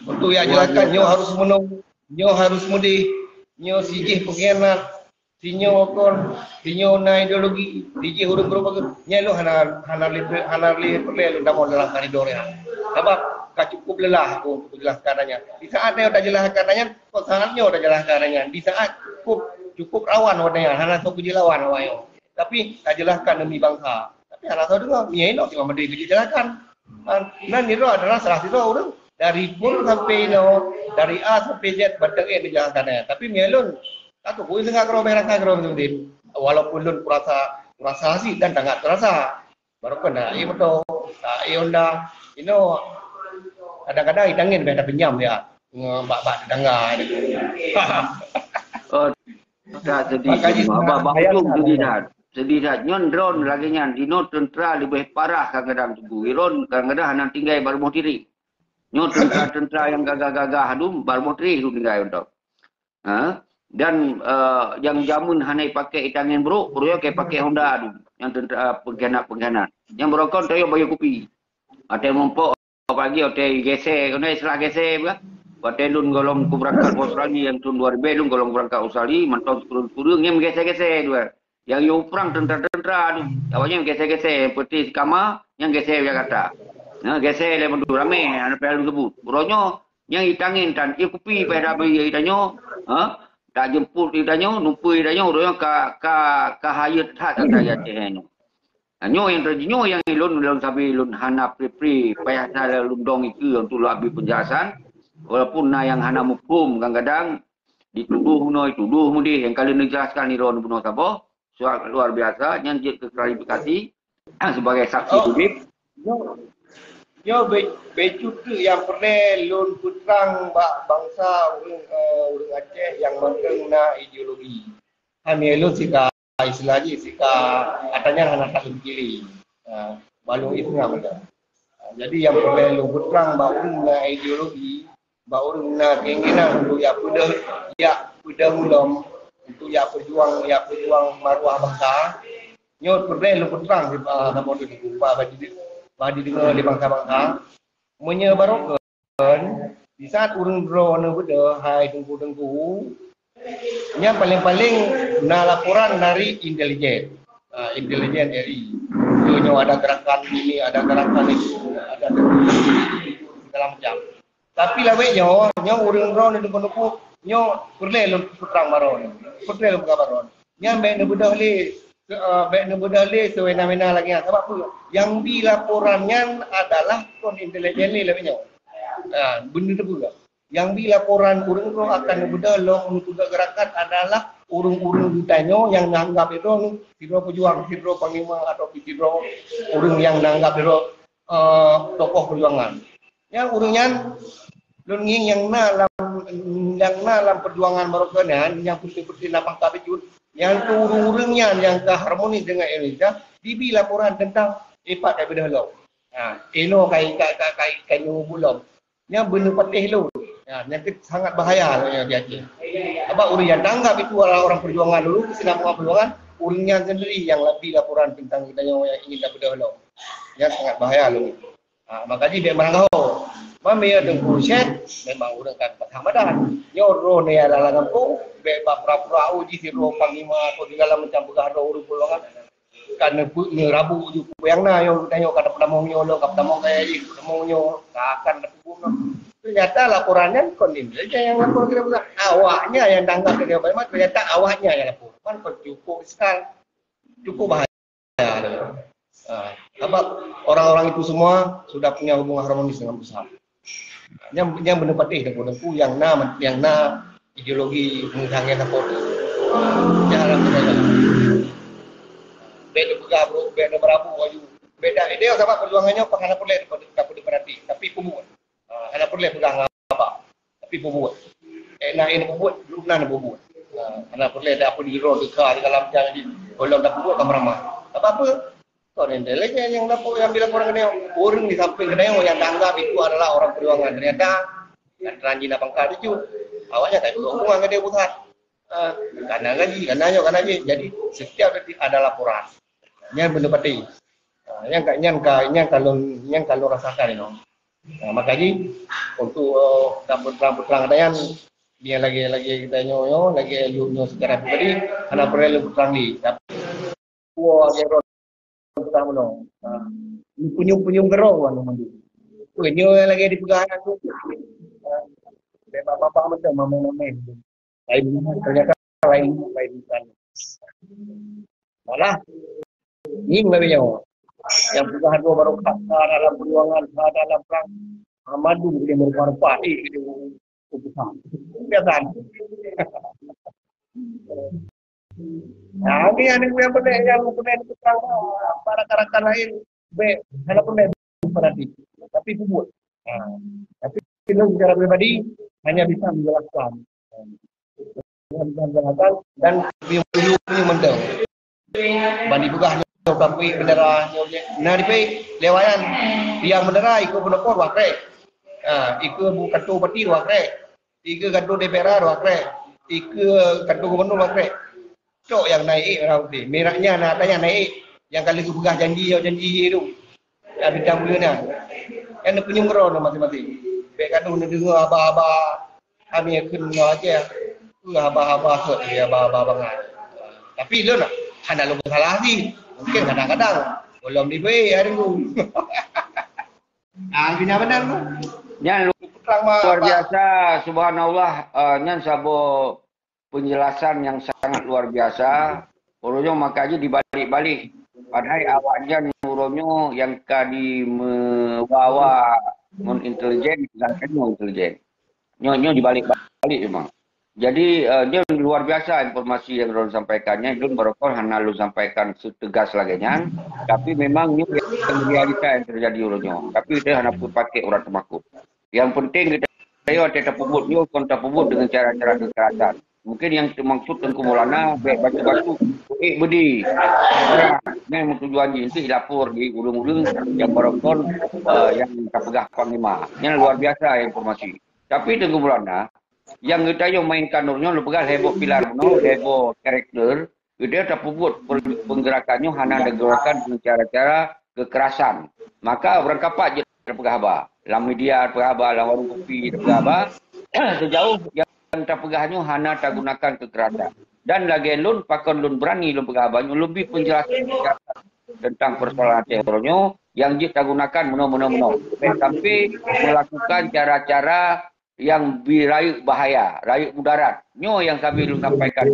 Untuk jak jelaskan, nyoe harôh meunoe, nyoe harôh meudéh, nyoe sijih peungkhianat, sinyoe kon, sinyoe na ideologi, sijih ureueng brok bagoe. Nyan lôn hana, hana lé, hana lé peureulèe lôn tamong dalam koridor nyan. Sabab ka cukup lelah aku untuk jelaskan nyan. Di saat nyoe tajelaskan nyan, kok saat nyoe tajelaskan nyan. Di saat cukup, cukup rawan awak nyan, hana soe keu jilawan awak nyoe. Tapi tajelaskan demi bansa. Tapi hana soe deungoe, nyan inoe si Muhammad Idris jelaskan. Ah, nan nyoe adalah salah sidroe ureueng dari pun sampai inoe, dari A sampai Z, batang eh dijelaskan eh. Tapi meunyo lôn, tak tahu, pun sangat keurau, merah sangat keurau, betul. Walaupun lôn kurasa, kurasa asik dan sangat terasa. Baru kan dah, eh, motor, tak, eh, Honda. Inoe, kadang-kadang itangin, dah pinjam dia. Nge-, bak-bak tetangga dia. Oh, tak sedih, Makanya sedih. Abah, abah bayangkan. Sedih dah. Sedih dah. Nyoe droen lagèe nyan, dinoe tentara leubeh parah kadang-kadang teungku. Droen kadang-kadang hana tinggai bak rumoh tiréh. Nyoe tentara-tentara nyang gagah-gagah tu, bak rumoh tiréh tu tinggai untuk. Ha? Dan, eh, nyang jameun hana pakai itangin brok, brok ka pakai Honda tu. Nyang tentara, eh, pengkhianat-pengkhianat. Nyang beurokon toyok bayeue kupi. Watèe mumpok, apalagi watèe geusé, keuneuk istilah geusé, bah. Watèe lôn gohlom kubeurangkat Australia, nyang thôn dua ribu, lôn gohlom kubeurangkat Australia, mantong sikureueng-sikureueng, nyang geusé-geusé dua. Nyang yue prang tentara-tentara tu. Awaknyan geusé-geusé, peuti sikama, nyang geusé Jakarta. Nah, geusé lé mandum ramé, hana payah lôn sebut. Uroe nyoe, nyang itangin tan, ie kupi payah dak bri ie tanyoe, ha? Dak jemput ie tanyoe, numpui ie tanyoe, uroe nyoe ka, ka, ka hayeu that ata Aceh nyoe. Nah, nyoe nyang teujadi, nyoe nyang ilôn, lôn sabe lôn hana pri-pri, payah that lôn dong ikeue untuk lôn abi penjelasan. Walaupun na nyang hana muphom, kadang-kadang dituduh meunoe, dituduh meudéh, nyang ka lôn jelaskan di droeneuh bunoe saboh, suat luar biasa, nyan jeuet keu klarifikasi, sebagai saksi Oh. udép. Nyoe, nyoe be-, bacut teuk nyang peureulèe lôn peutrang bak bansa ureueng, eh, ureueng Aceh nyang mantong na ideologi. Hai meunyo lôn sika, istilah jih sika, ata nyan hana that lôn piléh. Ha, balu itu nyan mantong. Ha, jadi nyang peureulèe lôn peutrang bak ureueng na ideologi, bak ureueng na keinginan untuk jak peudeuh, jak peudeuh lom, untuk jak peujuang, jak peujuang maruah bansa. Nyoe peureulèe lôn peutrang, ah, saboh teungku, bah, bah, bah dideungoe lé bansa-bansa. Meunyoe barokon, di saat ureueng droeneuh beudôh, hai teungku-teungku, nyan paléng-paléng na laporan dari intelijen. Ah, intelijen R I. Nyoe ada gerakan ini, ada gerakan itu, ada gerakan itu, segala macam. Tapi lawét nyoe, nyoe ureueng droeneuh teungku-teungku, nyoe peureulèe lôn peutrang baroe nyoe. Peureulèe lôn peugah baroe nyoe. Nyan bèk neubeudôh lé, eh, bèk neubeudôh lé seuwena-wena lagèe nyan. Sabab peue? Nyang bi laporan nyan adalah kon intelijen lé lawét nyoe. Ha, beuneuteupeu. Nyang bi laporan ureueng droe akan neubeudôh lom neupeugah gerakan adalah ureueng-ureueng geutanyoe nyang neuanggap droe sidroe peujuang, sidroe panglima atau sidroe ureueng nyang neuanggap droe, eh, tokoh peujuangan. Nyang ureueng nyan, lôn ngieng nyang na lam, nyang na lam peujuangan barokon nyan, nyang putih-putih na pangkat bacut, nyang tu ureueng-ureueng nyan nyang ka harmonis deungon Indonesia, dibi laporan teuntang ipat ka beudôh lom. Ha, inoe kai, kai, kai, kai, kai nyoe bulom. Nyan beuneupatéh lôn. Ha, nyan keuh sangat bahaya lôn nyoe di Aceh. Sabab ureueng nyang tanggap itu adalah orang perjuangan dulu, keuh sinamong perjuangan, ureueng nyan sendiri nyang labi laporan teuntang geutanyoe nyang ingin ka beudôh lom. Nyan sangat bahaya lôn. Ha, maka jih bèk meuranggaho. Meunyo Teungku Syed, memang ureueng ka patah madan. Nyoe roh nyan dalam gampông, bèk bak pura-pura, oh, jih sidroe panglima, atau segala macam peugah roh ureueng golongan. Ka neupeu-, neurabu ju peue nyang na, nyoe, nyoe ka tapeutamong nyoe, lôn ka peutamong kaya jih, peutamong nyoe, ka akan tapeubuet nyoe. Ternyata laporan nyan kon intelijen nyang lapor kira peugah. Awaknyan nyang tanggap keu dia, ternyata awaknyan nyang lapor. Kan kon cukup riskal. Cukup bahaya. Ha, sebab orang-orang itu semua sudah punya hubungan harmonis dengan pusat. Nyang, nyang beuneupatéh teungku-teungku nyang na, nyang na ideologi meuhang nyang sapo tu. Nyang harap kita jalan. Bèk neupeugah brôk, bèk neumeurabu aju. Beda idea, sabab perjuangan nyoe hana peureulèe daripada, daripada berarti, tapi peubuet. Ha, hana peureulèe peugah ngon haba, tapi peubuet. Eh, na in peubuet, lubnan peubuet. Ha, hana peureulèe dak apa di roh teuka di dalam jang jih. Kalau dak peubuet kan meurama. Tak apa-apa. Kon intelijen nyang dapur nyang bila kurang kena. Ureueng di samping kena nyang dianggap itu adalah orang perjuangan. Ternyata nyang teranji na pangkat itu. Awaknya tak ikut hubungan dengan dia pusat. Ah, kana gaji, kana nyoe, kana jih. Jadi setiap detik ada laporan. Nyan beuneupatéh. Ah, nyang ka, nyang ka, nyang ka lôn, nyang ka lôn rasakan inoe. Ah, maka jih untuk, eh, dan peutrang-peutrang ata nyan, biar lagi-lagi kita nyoe, nyoe, lagi nyoe, nyoe secara pribadi, hana peureulèe lôn peutrang lé. Tapi dua lagèe rot peutrang meunoe. Ah, punyueng-punyueng keudroe wan mandi. Peue nyoe lagèe dipeugah aneuk tu? Ah, bak babah mantong mamèh-mamèh. Lain, ternyata lain, lain bukan. Malah, ngieng lagèe nyoe. Nyang peugah dua barokah, ka dalam perjuangan, ka dalam perang. Ahmadu boleh merupa-rupa, eh, gitu. Biasa. Nah, ini yang yang benar, yang benar itu terang, para rakan-rakan lain, bèk, hana peureulèe fanatik. Tapi peubuet. Ha. Tapi lôn secara pribadi hanya bisa menjelaskan. Hanya bisa menjelaskan dan punya mantong. Ban jipeugah nyoe ka peuék bendera nyoe, na jipeuék lé awaknyan. Nyang bendera ikôt peunoh dua krek. Ha, ikôt bu-, kantor bupati dua krek. Ikôt kantor D P R A dua krek. Ikôt kantor gubernur dua krek. Cok nyang na ék orang putih. Miraknya na tanya na ék. Nyang ka lheueh geupeugah janji, janji tu. Ya, bintang buleuen nyan. Nyan neupeunyum keudroe nyan maséng-maséng. Bèk gadoh neudeungoe haba-haba kami kheun ngon Aceh. Peue haba-haba sot, ya, haba-haba bangai. Tapi lôn hana lôn salah sih. Mungkin kadang-kadang gohlom dibri hari tu. Ah, kena benar tu. Nyan lu-, Terang mah luar apa? Biasa, subhanallah, eh, nyan saboh penjelasan yang sangat luar biasa. Uroe nyoe maka jih dibalik-balik. Padahai awaknyan uroe nyoe nyang ka dimeuwa-wa ngon intelijen, sedangkan nyoe intelijen. Nyoe, nyoe dibalik-balik memang. Jadi, eh, nyoe luar biasa informasi yang ulôn sampaikan nyan. Ulôn barokon hana lôn sampaikan seutegas lagèe nyan, tapi memang nyoe yang realita yang terjadi uroe nyoe. Tapi kita hana peupakék urat teumakot. Yang penting kita, ayo, kita peubuet nyoe, kon tapeubuet dengan cara-cara kekerasan. Mungkin yang dimaksud Teungku Maulana, bèk bacut-bacut, eh, beudi. Nyan meutujuan jih, untuk lapor di ureueng-ureueng yang barokon, eh, yang tapeugah panglima. Nyan luar biasa informasi. Tapi Teungku Maulana, yang geutanyoe mainkan uroe nyoe, lôn peugah heboh pilar meunoe, heboh karakter, geutanyoe tapeubuet per-, penggerakan nyoe hana ada gerakan dengan cara-cara kekerasan. Maka barangkapat jeuet tapeugah haba. Lam media tapeugah haba, lam warong kopi tapeugah haba. Sejauh yang tapeugah nyoe hana tagunakan kekerasan. Dan lagèe lôn, pakon lôn berani lôn peugah haba nyoe, lôn bri penjelasan tentang persoalan Aceh uroe nyoe, yang jeuet tagunakan meunoe, meunoe, meunoe. Bèk sampai melakukan cara-cara yang bi rayeuk bahaya, rayeuk mudarat. Nyoe yang kami lôn sampaikan.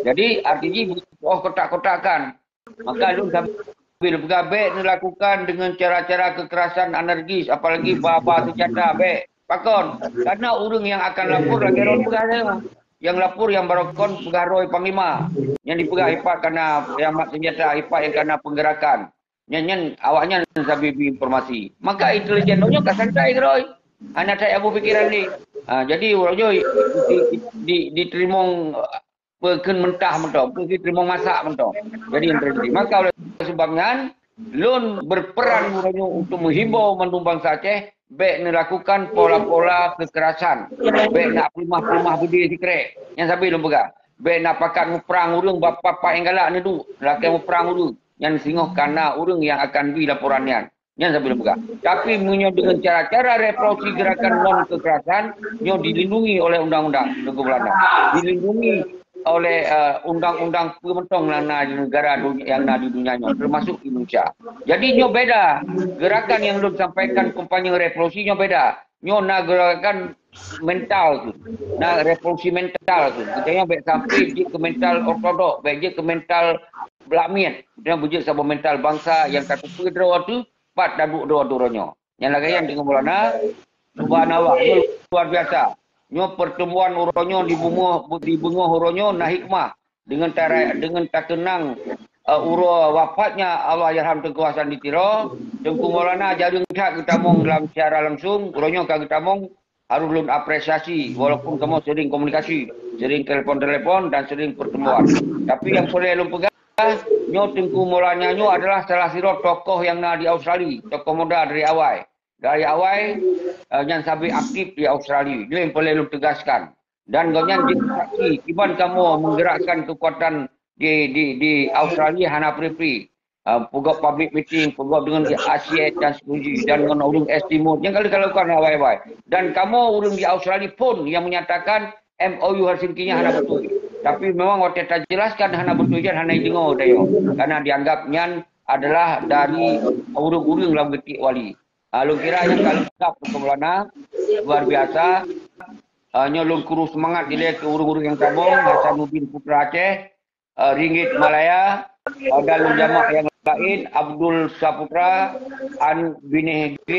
Jadi, arti jih, oh, kotak-kotakkan. Maka lôn sambil peugah, bèk neulakukan dengan cara-cara kekerasan anarkis, apalagi ba-ba senjata, bèk. Pakon? Karena ureueng yang akan lapor lagèe droe peugah nyoe. Yang lapor yang barokon peugah droe panglima. Yang dipeugah ipat kana yang mat senjata, ipat yang kana penggerakan. Nyan, nyan awaknyan sabe bri informasi. Maka intelijen nyoe ka santai keudroe. Hana that Abu pikiran ni. Ha, jadi uroe nyoe di, di, di, diterimong peukheun mentah mantong, peukheun teurimong masak mantong. Jadi yang terjadi. Maka oleh sebab nyan, lôn berperan uroe nyoe untuk menghimbau mandum bansa Aceh, bèk neulakukan pola-pola kekerasan. Bèk nak peuleumah-peuleumah beudé sikrek. Nyan sabe lôn peugah. Bèk nak pakat muprang ureueng bak pat-pat nyang galak neuduek, lakèe muprang ureueng. Nyan singoh kana ureueng nyang akan bri laporan nyan. Nyan sabe lôn peugah. Tapi meunyoe dengan cara-cara revolusi gerakan non kekerasan, nyoe dilindungi oleh undang-undang Teungku Maulana. Dilindungi oleh, eh, undang-undang peue mantong nyang na di negara dunia, nyang na di dunia nyoe, termasuk Indonesia. Jadi nyoe beda. Gerakan yang lôn sampaikan kampanye revolusi nyoe beda. Nyoe na gerakan mental tu. Na revolusi mental tu. Kita nyoe bèk sampai jeuet keu mental ortodok, bèk jeuet keu mental beulak miet, dan beujeuet saboh mental bansa nyang tateupeue droe teuh pat taduek droe teuh uroe nyoe. Nyang lagée nyan deungon Maulana, subhanallah, nyoe luar biasa. Nyoe pertemuan uroe nyoe di bungoh, di bungoh uroe nyoe na hikmah. Deungon tara-, deungon takeunang, eh, uroe wafatnya Allahyarham Teungku Hasan di Tiro, Teungku Maulana jareueng that geutamong lam siaran langsung, uroe nyoe ka geutamong, harôh lôn apresiasi, walaupun kamoe sering komunikasi, sering telepon-telepon dan sering pertemuan. Tapi nyang peureulée lôn peugah, nyoe Teungku Maulana nyoe adalah salah sidroe tokoh nyang na di Australia, tokoh muda dari awai. Dari awai, eh, nyang sabe aktif di Australia. Nyoe nyang peureulée lôn tegaskan. Dan gobnyan jadi saksi, kiban kamoe menggerakkan kekuatan di, di, di Australia hana pri-pri. Ah, peugöt public meeting, peugöt deungon asyik dan setuju, dan ngon ureuëng es Timur. Nyang ka lheueh ka lakukan awai-awai. Dan kamoe ureuëng di Australia pun nyang menyatakan M O U Helsinki nyan hana beutôi. Tapi memang watée tajelaskan hana beutôi nyan hana jideungoe tanyoe. Karena dianggap nyan adalah dari ureuëng-ureuëng lam geutiek wali. Ah, lôn kira nyang ka leungkap Teungku Maulana, luar biasa. Ah, nyoe lôn kuru seumangat dilée keu ureuëng-ureuëng nyang tabong, Hasanuddin Putra Aceh, eh, Ringgit Malaya, eh, dan jamak nyang laén, Abdul Saputra, An Bineh G,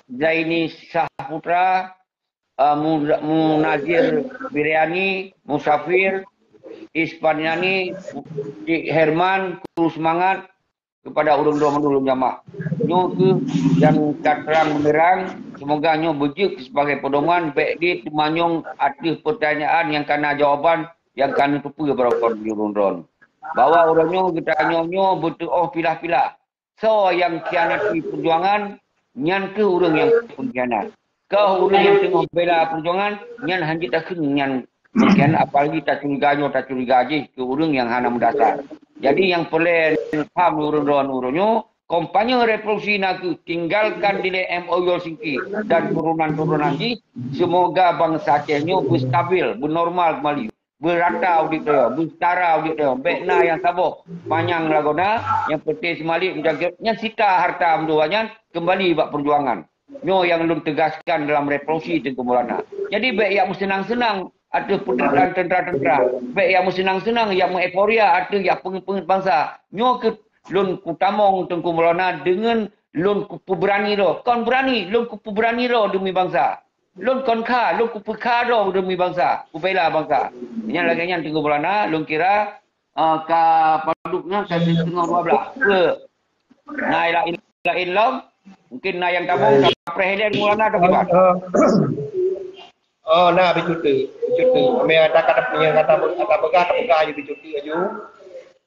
Zaini Saputra, eh, Mu-, Munazir Biryani, Musafir, Ispaniani, Cik Herman, Kru Semangat, kepada ureuëng droe mandum lôn jamak. Nyoe kheueh nyang ka terang benderang, semoga nyoe beujeuet sebagai pedoman, bék di teumanyong ateueh pertanyaan nyang kana jawaban nyang ka neuteupeue barokon di ureuëng droe. Bahwa ureuëng nyoe geutanyoe nyoe beuteuôh pilah-pilah. Soe nyang khianati perjuangan, nyan kheueh ureuëng nyang pengkhianat. Kah ureuëng nyang teungoh bela perjuangan, nyan hanjeuet takheun nyan pengkhianat, apalagi tacuriga nyoe tacuriga jih keu ureuëng nyang hana meudasar. Jadi nyang peureulée paham ureuëng droe ureuëng nyoe, kampanye revolusi na kheueh tinggalkan dilée M O U Helsinki dan turunan-turunan jih, semoga bansa Aceh nyoe beustabil, beunormal kembali, beurata udeb droe, beusetara udeb droe, bék na nyang saboh, panyang lagoe na, nyang peuté seumalik meujagét, nyan sita harta meudua nyan kembali bak perjuangan. Nyoe nyang lôn tegaskan dalam revolusi Teungku Maulana. Jadi bék yak meuseunang-seunang ateueh peudeuran teuntara-teuntara. Bék yak meuseunang-seunang, yak meueuforia ateueh yak peungeut-peungeut bansa. Nyoe kheueh lôn kutamong Teungku Maulana deungon lôn kupeubeurani droe. Kon beurani, lôn kupeubeurani droe deumi bansa. Lôn kon kha, lôn kupeukha droe deumi bansa, kubela bansa. Nyan lagée nyan Teungku Maulana, lôn kira, ah, ka padub nyoe ka teungoh dua blah. Peue? Na laén-laén lom. Mungkin na nyang tabong, ka preh ilée Maulana atau kiban? Oh, na bicuti, bicuti. Kami ada kata punya kata, kata peugah, kata peugah aju bicuti aju.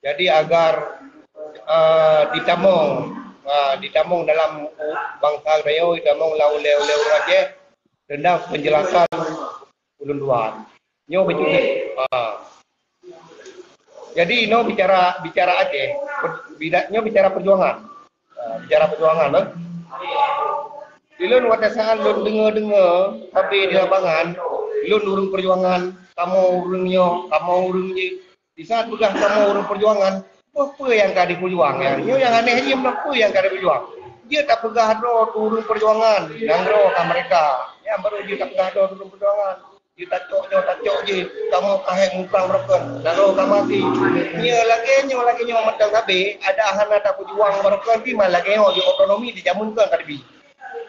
Jadi agar, ah, ditamong, ah, ditamong dalam bansa geutanyoe, ditamong lam ulée-ulée ureuëng Aceh tentang penjelasan ulôn dua. Nyoe bicuti. Ah. Jadi inoe bicara, bicara Aceh, per-, bida-, nyoe bicara perjuangan. Ha, bicara perjuangan, eh. Di lôn watée saat lôn deungoe-deungoe sabe di lapangan, lôn ureuëng perjuangan, kamoe ureuëng nyoe, kamoe ureuëng jih. Di saat peugah kamoe ureuëng perjuangan, peue-peue nyang ka diperjuang nyan? Nyoe nyang aneh jih, peue nyang ka diperjuang? Jeuet tapeugah droe ureuëng perjuangan, nanggroe ka meurdeka. Nyan baru jeuet tapeugah droe ureuëng perjuangan. Jeuet tacok nyoe tacok jih, kamoe ka hék muprang barokon, nanggroe ka maté. Nyoe lagée nyoe, lagée nyoe mantong sabe, adak hana tapeujuang barokon pih man lagée nyoe, jeuet otonomi dijameun kon ka dibi.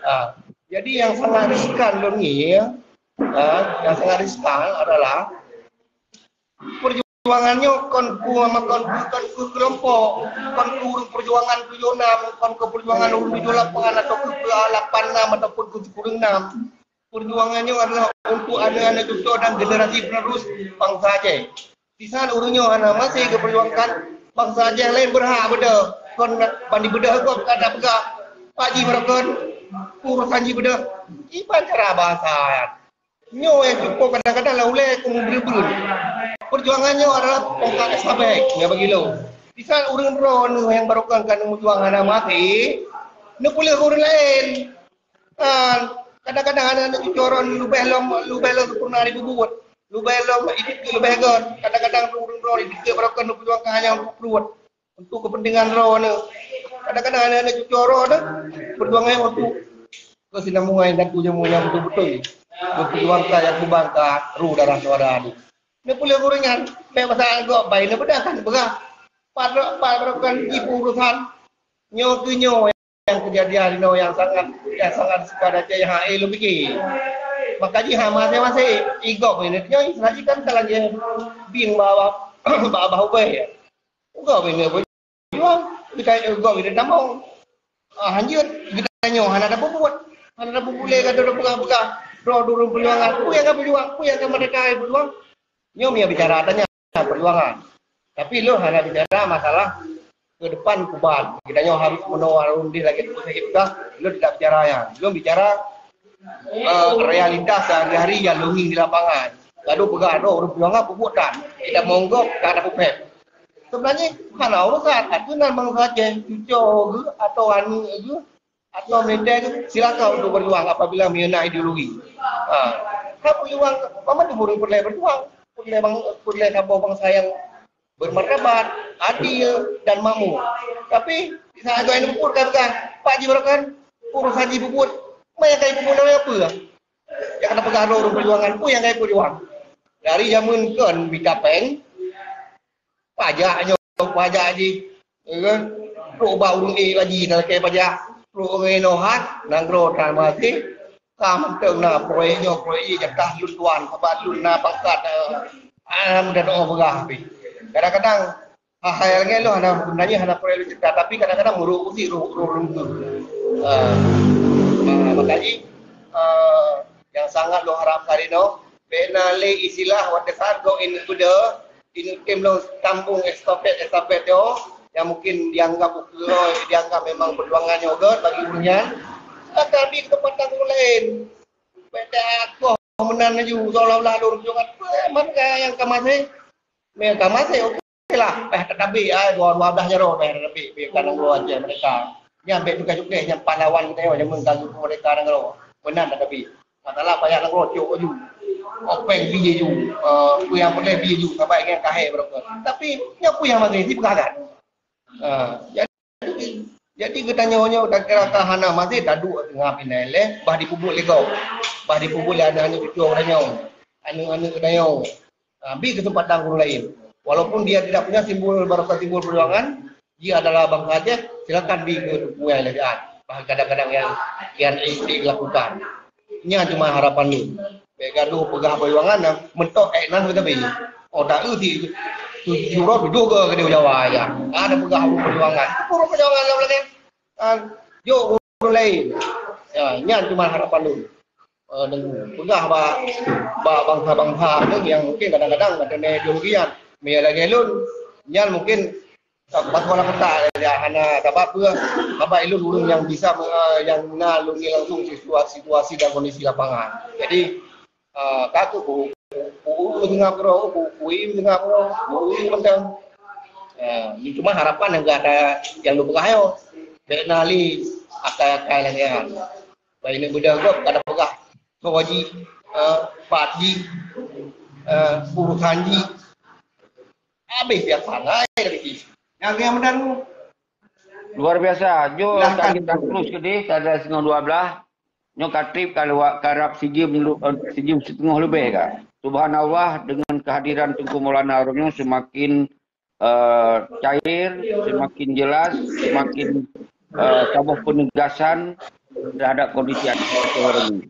Ha. Jadi nyang sangat riskan lôn ngieng, ha, nyang sangat riskan adalah perjuangan nyoe kon keu, kon keu, kon keu kelompok, kon keu ureuëng perjuangan tujoh nam, kon keu perjuangan ureuëng tujoh lapan atau keu, keu lapan nam ataupun keu sepuluh nam. Perjuangan nyoe adalah untuk aneuk-aneuk cucoe dan generasi penerus bansa Aceh. Di saat ureuëng nyoe hana maté geuperjuangkan, bansa Aceh laén beurhak beudôh. Kon bandi beudôh gob ka tapeugah, Pak Haji Barokon, urusan jih beudôh. Kiban cara bahasa nyan. Nyoe nyang cukup kadang-kadang lam ulée keu meubeureubeuen. Perjuangan nyoe adalah tongkat sabek nyang bagi lôn. Di saat ureuëng droeneuh nyang barokon ka neumeujuang hana maté, neupeuleueh ureuëng laén. Kan, kadang-kadang aneuk-aneuk cucoe droe leubeh lom, leubeh lom sempurna dibubuet. Leubeh lom idéh leubeh göt. Kadang-kadang ureuëng droe idéh barokon neupeujuangkan hanya untuk pruet, untuk kepentingan droeneuh. Kadang-kadang aneuk-aneuk cucoe droeneuh perjuangan untuk keusinambungan dan tujuan nyang beutôi-beutôi. Memperjuangkan nyang kubangka ruh darah syuhada nyoe. Neupeuleueh ureuëng nyan, bék masa gob bai neubeudôh kan beurah. Pat, pat, pat kan jipeurusan. Nyoe keu nyoe nyang keujadian inoe nyang sangat, nyang sangat sifat Aceh nyang hana lôn pike. Maka jih hana maséng-maséng. Igop ini nyoe, selagi kan ka lagèe bing bak, bak, bak, bak ubé. Igop ini berjuang, kita igop ini tamong. Ah, hanjeuet geutanyoe hana tapeubuet. Hana tapeubuet lé ka droe peugah-peugah. Droe ureueng peujuangan. Peue nyang ka peujuang? Peue nyang ka merdeka peujuang? Nyoe meunyoe bicara tanya perjuangan. Tapi lôn hana bicara masalah ke depan kuban. Geutanyoe harus meunoe harus di lagèe tu sakit peugah. Lôn tidak bicara nyan. Lôn bicara, eh, realitas sehari-hari nyang lôn ngieng di lapangan. Gadoh peugah droe ureueng peujuangan peubuet tan. Tidak monggok, tak ada pupet. Sebenarnya hana urusan. Ateueh nan bansa Aceh, cuco geuh atau aneuk geuh atau militer tu, silakan untuk berjuang apabila mengenai ideologi. Ha. Kan berjuang, memang ureueng peureulèe berjuang. Peureulèe bang-, peureulèe saboh bangsa nyang bermartabat, adil dan makmur. Tapi, di saat tu yang puput kan, kan, Pak Ji Barokan, urusan Ji puput, mai nyang kai puput nama apa? Yang kena pegang roh ureueng perjuangan, pun yang kai perjuang. Dari zaman kan mita peng, pajak nyoe, pajak jih. Ya kan? Trok bak ureueng ék lagi, na lakèe pajak. Trok ureueng inoe hat, nanggroe tan maté. Ka mantong na proyek nyoe, proyek jih jatah lôn tuan, sabab lôn na pangkat, eh, alhamdulillah, doa peugah pih. Kadang-kadang, hal-hal nyang lôn hana, sebenarnya hana proyek lôn cerita, tapi kadang-kadang meuruk usi roh, roh, roh, roh. Ah, ah, maka jih, ah, yang sangat lôn harap kali nyoe, bèk na lé istilah watèe saat gob inong beudôh, inong tem lôn tambong estafet-estafet nyoe, yang mungkin dianggap ukeue, dianggap memang perjuangan nyoe göt bagi ureueng nyan. Silakan bri kesempatan ureueng laén. Bèk takoh meunan laju, seolah-olah lôn perjuangan. Peue man ka nyang ka maséh? Nyang ka maséh, oke lah. Bah tatabi, ah, dua, dua blah jaroe bah tatabi, bèk ka nanggroe Aceh merdeka. Nyan bèk cukai-cukai, nyan pahlawan geutanyoe, nyan meunan ka geupeu merdeka nanggroe. Meunan tatabi. Masalah payah nanggroe cok laju. Openg bi laju. Eh, peue nyang peureulèe bi laju, sabai ngon kahé barokon. Tapi, nyan peue nyang maséh, sipeugah that. Ah, jadi, jadi geutanyoe nyoe takira ka hana maté taduek teungoh pinai lé, bah dipeubuet lé gob. Bah dipeubuet lé aneuk-aneuk cucu geutanyoe. Aneuk-aneuk geutanyoe. Ah, bri kesempatan ureueng laén. Walaupun dia tidak punya simbol, baroka simbol perjuangan, dia adalah bangsa Aceh, silakan bri keu teungku nyang lé siat. Bah kadang-kadang nyang, nyang ék dilakukan. Nyan cuma harapan lôn. Bèk gadoh peugah perjuangan nyang meuntôk ék nan beuteubi. Oh, ta eu si tujoh droe tujoh ke keudéh Jawa ya. Ada peugah ureueng perjuangan. Ureueng perjuangan lam lagèe. Kan, jok ureueng laén. Ya, nyan cuma harapan lôn. Eh, dan peugah bak, bak bangsa-bangsa tu yang mungkin kadang-kadang ada ideologi nyan. Meunyo lagèe lôn, nyan mungkin Ka, ka kuala keutak, ya, hana sabab peue, sabab ulôn ureueng nyang bisa, eh, nyang na lôn ngieng langsung situasi, situasi dan kondisi lapangan. Jadi, eh, ka keuh ku, ku, ku, ku seungab keudroe, ku, ku, ku seungab keudroe, ku, ku mantong. Eh, ni cuma harapan nyang gata nyang lôn peugah nyoe. Bèk na lé akai-akai lagèe nyan. Bak inong beudôh gob ka tapeugah, soe jih, eh, pat jih, eh, urusan jih. Habéh biasa ngai lagèe jih. Nyang, nyang meunan. Luar biasa. Jo, silakan. Ka kita terus keudéh, ka ada setengah dua belas. Nyoe ka trép ka luwa-, ka rab sijeuem lu-, eh, sijeuem siteungoh leubeh ka. Subhanallah, dengan kehadiran Teungku Maulana Roh nyoe semakin eh, cair, semakin jelas, semakin, eh, saboh penegasan terhadap kondisi Aceh hari ini.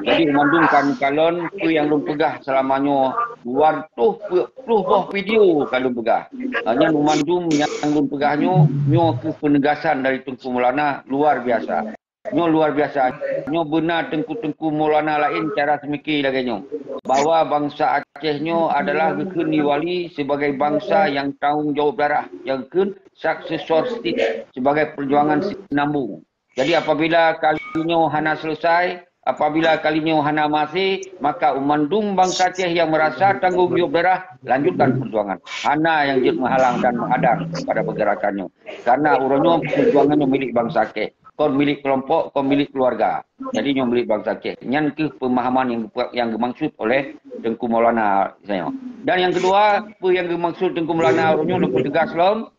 Jadi, mandum kan kalon, peue nyang lôn peugah selama nyoe, dua ratus puluh boh video ka lôn peugah. Hanya mandum nyang lôn peugah nyoe, nyoe keuh penegasan dari Teungku Maulana luar biasa. Nyoe luar biasa. Nyoe beuna teungku-teungku Maulana laén cara seumiké lagèe nyoe, bahwa bansa Aceh nyoe adalah geukheun di Wali sebagai bansa nyang tanggung jawab darah, nyang geukheun successor state sebagai perjuangan sinambung. Jadi, apabila kali nyoe hana selesai, apabila kali nyoe hana maté, maka mandum bansa Aceh nyang merasa tanggung jawab darah, lanjutkan perjuangan. Hana nyang jeuet meuhalang dan menghadang pada pergerakan nyoe. Karena uroe nyoe perjuangan nyoe milik bansa Aceh. Kon milik kelompok, kon milik keluarga. Jadi nyoe milik bansa Aceh. Nyan keuh pemahaman nyang geupe-, nyang geumaksud oleh Teungku Maulana nyoe. Dan nyang keudua, peue nyang geumaksud Teungku Maulana uroe nyoe lôn peutegas lom,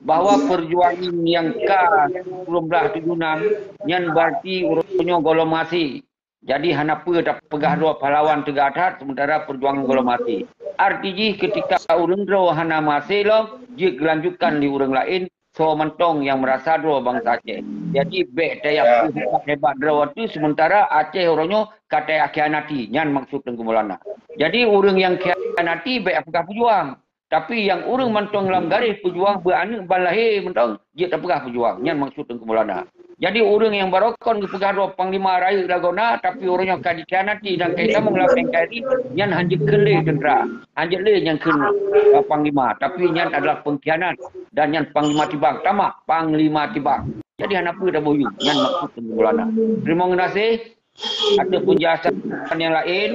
bahwa perjuangan nyang ka sikureueng blaih tujoh nam nyan berarti uroe nyoe gohlom maté. Jadi hana peue tapeugah droe pahlawan teuga that, sementara perjuangan gohlom maté. Arti jih, ketika ureuëng droe hana meuhasé lom, jeuet geulanjutkan lé ureuëng laén, soe mantong nyang meurasa droe bansa Aceh. Jadi, bék tayakui hebat-hebat droe tu, sementara Aceh uroe nyoe ka tayakhianati, nyan maksud Teungku Maulana. Jadi, ureuëng nyang khianati bék peugah peujuang. Tapi nyang ureuëng mantong lam garéh peujuang, beuaneuëk ban lahé mantong, jeuet tapeugah peujuang. Nyan maksud Teungku Maulana. Jadi, ureuëng nyang baroekon geupeugah droe panglima rayeuk lagoena, tapi uroe nyoe ka dikhianati dan ka jitamong lam N K R I, nyan hanjeuet kheun lé teuntra. Hanjeuet lé nyang kheun, eh, panglima. Tapi nyan adalah pengkhianat. Dan nyan panglima tibang. Tamat, panglima tibang. Jadi, hana peue taboh yue. Nyan maksud Teungku Maulana. Teurimong geunaséh. Ateueh peunjelasan nyang laén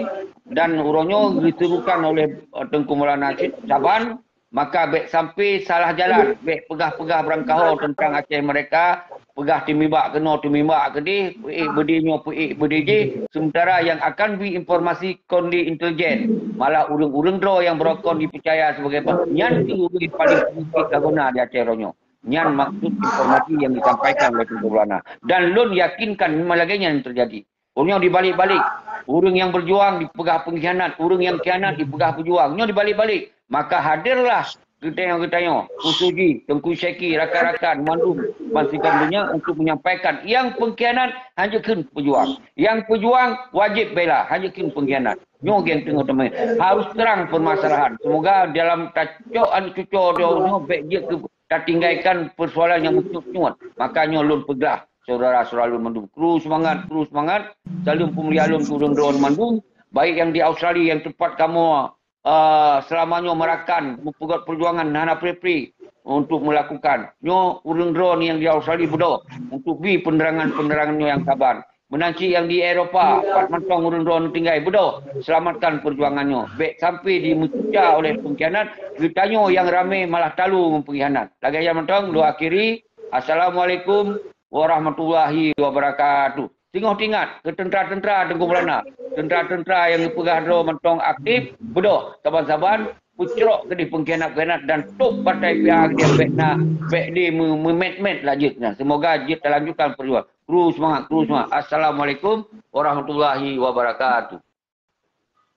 dan uroe nyoe geuserukan oleh, eh, Teungku Maulana Cid Saban, maka bék sampai salah jalan, bék peugah-peugah beurangkaho teuntang Aceh mereka, peugah teumibak keunoe, teumibak keudeh, peuék beudé nyoe, peuék beudé jih, sementara nyang akan bri informasi kon di intelijen, malah ureuëng-ureuëng droe nyang beurokon jipeucaya sebagai pa-, nyan kheueh ureuëng paléng sedikit lagoena di Aceh uroe nyoe. Nyan maksud informasi nyang disampaikan oleh Teungku Maulana. Dan lôn yakinkan memang lagée nyan teujadi. Ureuëng nyang dibalik-balik, ureuëng nyang beujuang dipeugah pengkhianat, ureuëng nyang khianat dipeugah peujuang. Nyoe dibalik-balik. Maka hadirlah geutanyoe-geutanyoe, khusus jih Teungku Syeki, rakan-rakan mandum bansigom donya untuk menyampaikan, nyang pengkhianat hanjeuet kheun peujuang. Nyang peujuang wajéb bela, hanjeuet kheun pengkhianat. Nyoe nyang teungoh teumé. Harus terang permasalahan. Semoga dalam tacok aneuk cucoe droe nyoe bék jeuet keu tatinggaikan persoalan nyang meucut-cut. Maka nyoe lôn peugah, syedara-syedara lôn mandum, kru seumangat, kru seumangat. Saleuem peumulia lôn keu ureuëng droe mandum, baik nyang di Australia, nyang teumpat kamoe, eh, seulama nyoe meurakan, meupeugöt peujuangan hana pri-pri untuk meulakukan. Nyoe ureuëng droe nyang di Australia beudôh untuk bri penerangan-penerangan nyoe nyang saban. Meunan cit nyang di Eropa, pat mantong ureuëng droe neutinggai, beudôh, seulamatkan peujuangan nyoe. Bék sampai dimeucuca oleh pengkhianat, geutanyoe nyang ramé malah talu ngon pengkhianat. Lagée nyan mantong, lôn akhiri. Assalamualaikum warahmatullahi wabarakatuh. Singoh teuingat keu teuntra-teuntra Teungku Maulana. Teuntra-teuntra nyang geupeugah droe mantong aktif, beudôh, saban-saban peucrok keudeh pengkhianat-pengkhianat dan top partai P A keudeh bék na, bék di meu-, meumet-met laju nyan. Semoga jeuet talanjutkan peujuangan. Kru seumangat, kru seumangat. Assalamualaikum warahmatullahi wabarakatuh.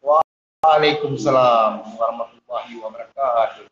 Waalaikumsalam warahmatullahi wabarakatuh.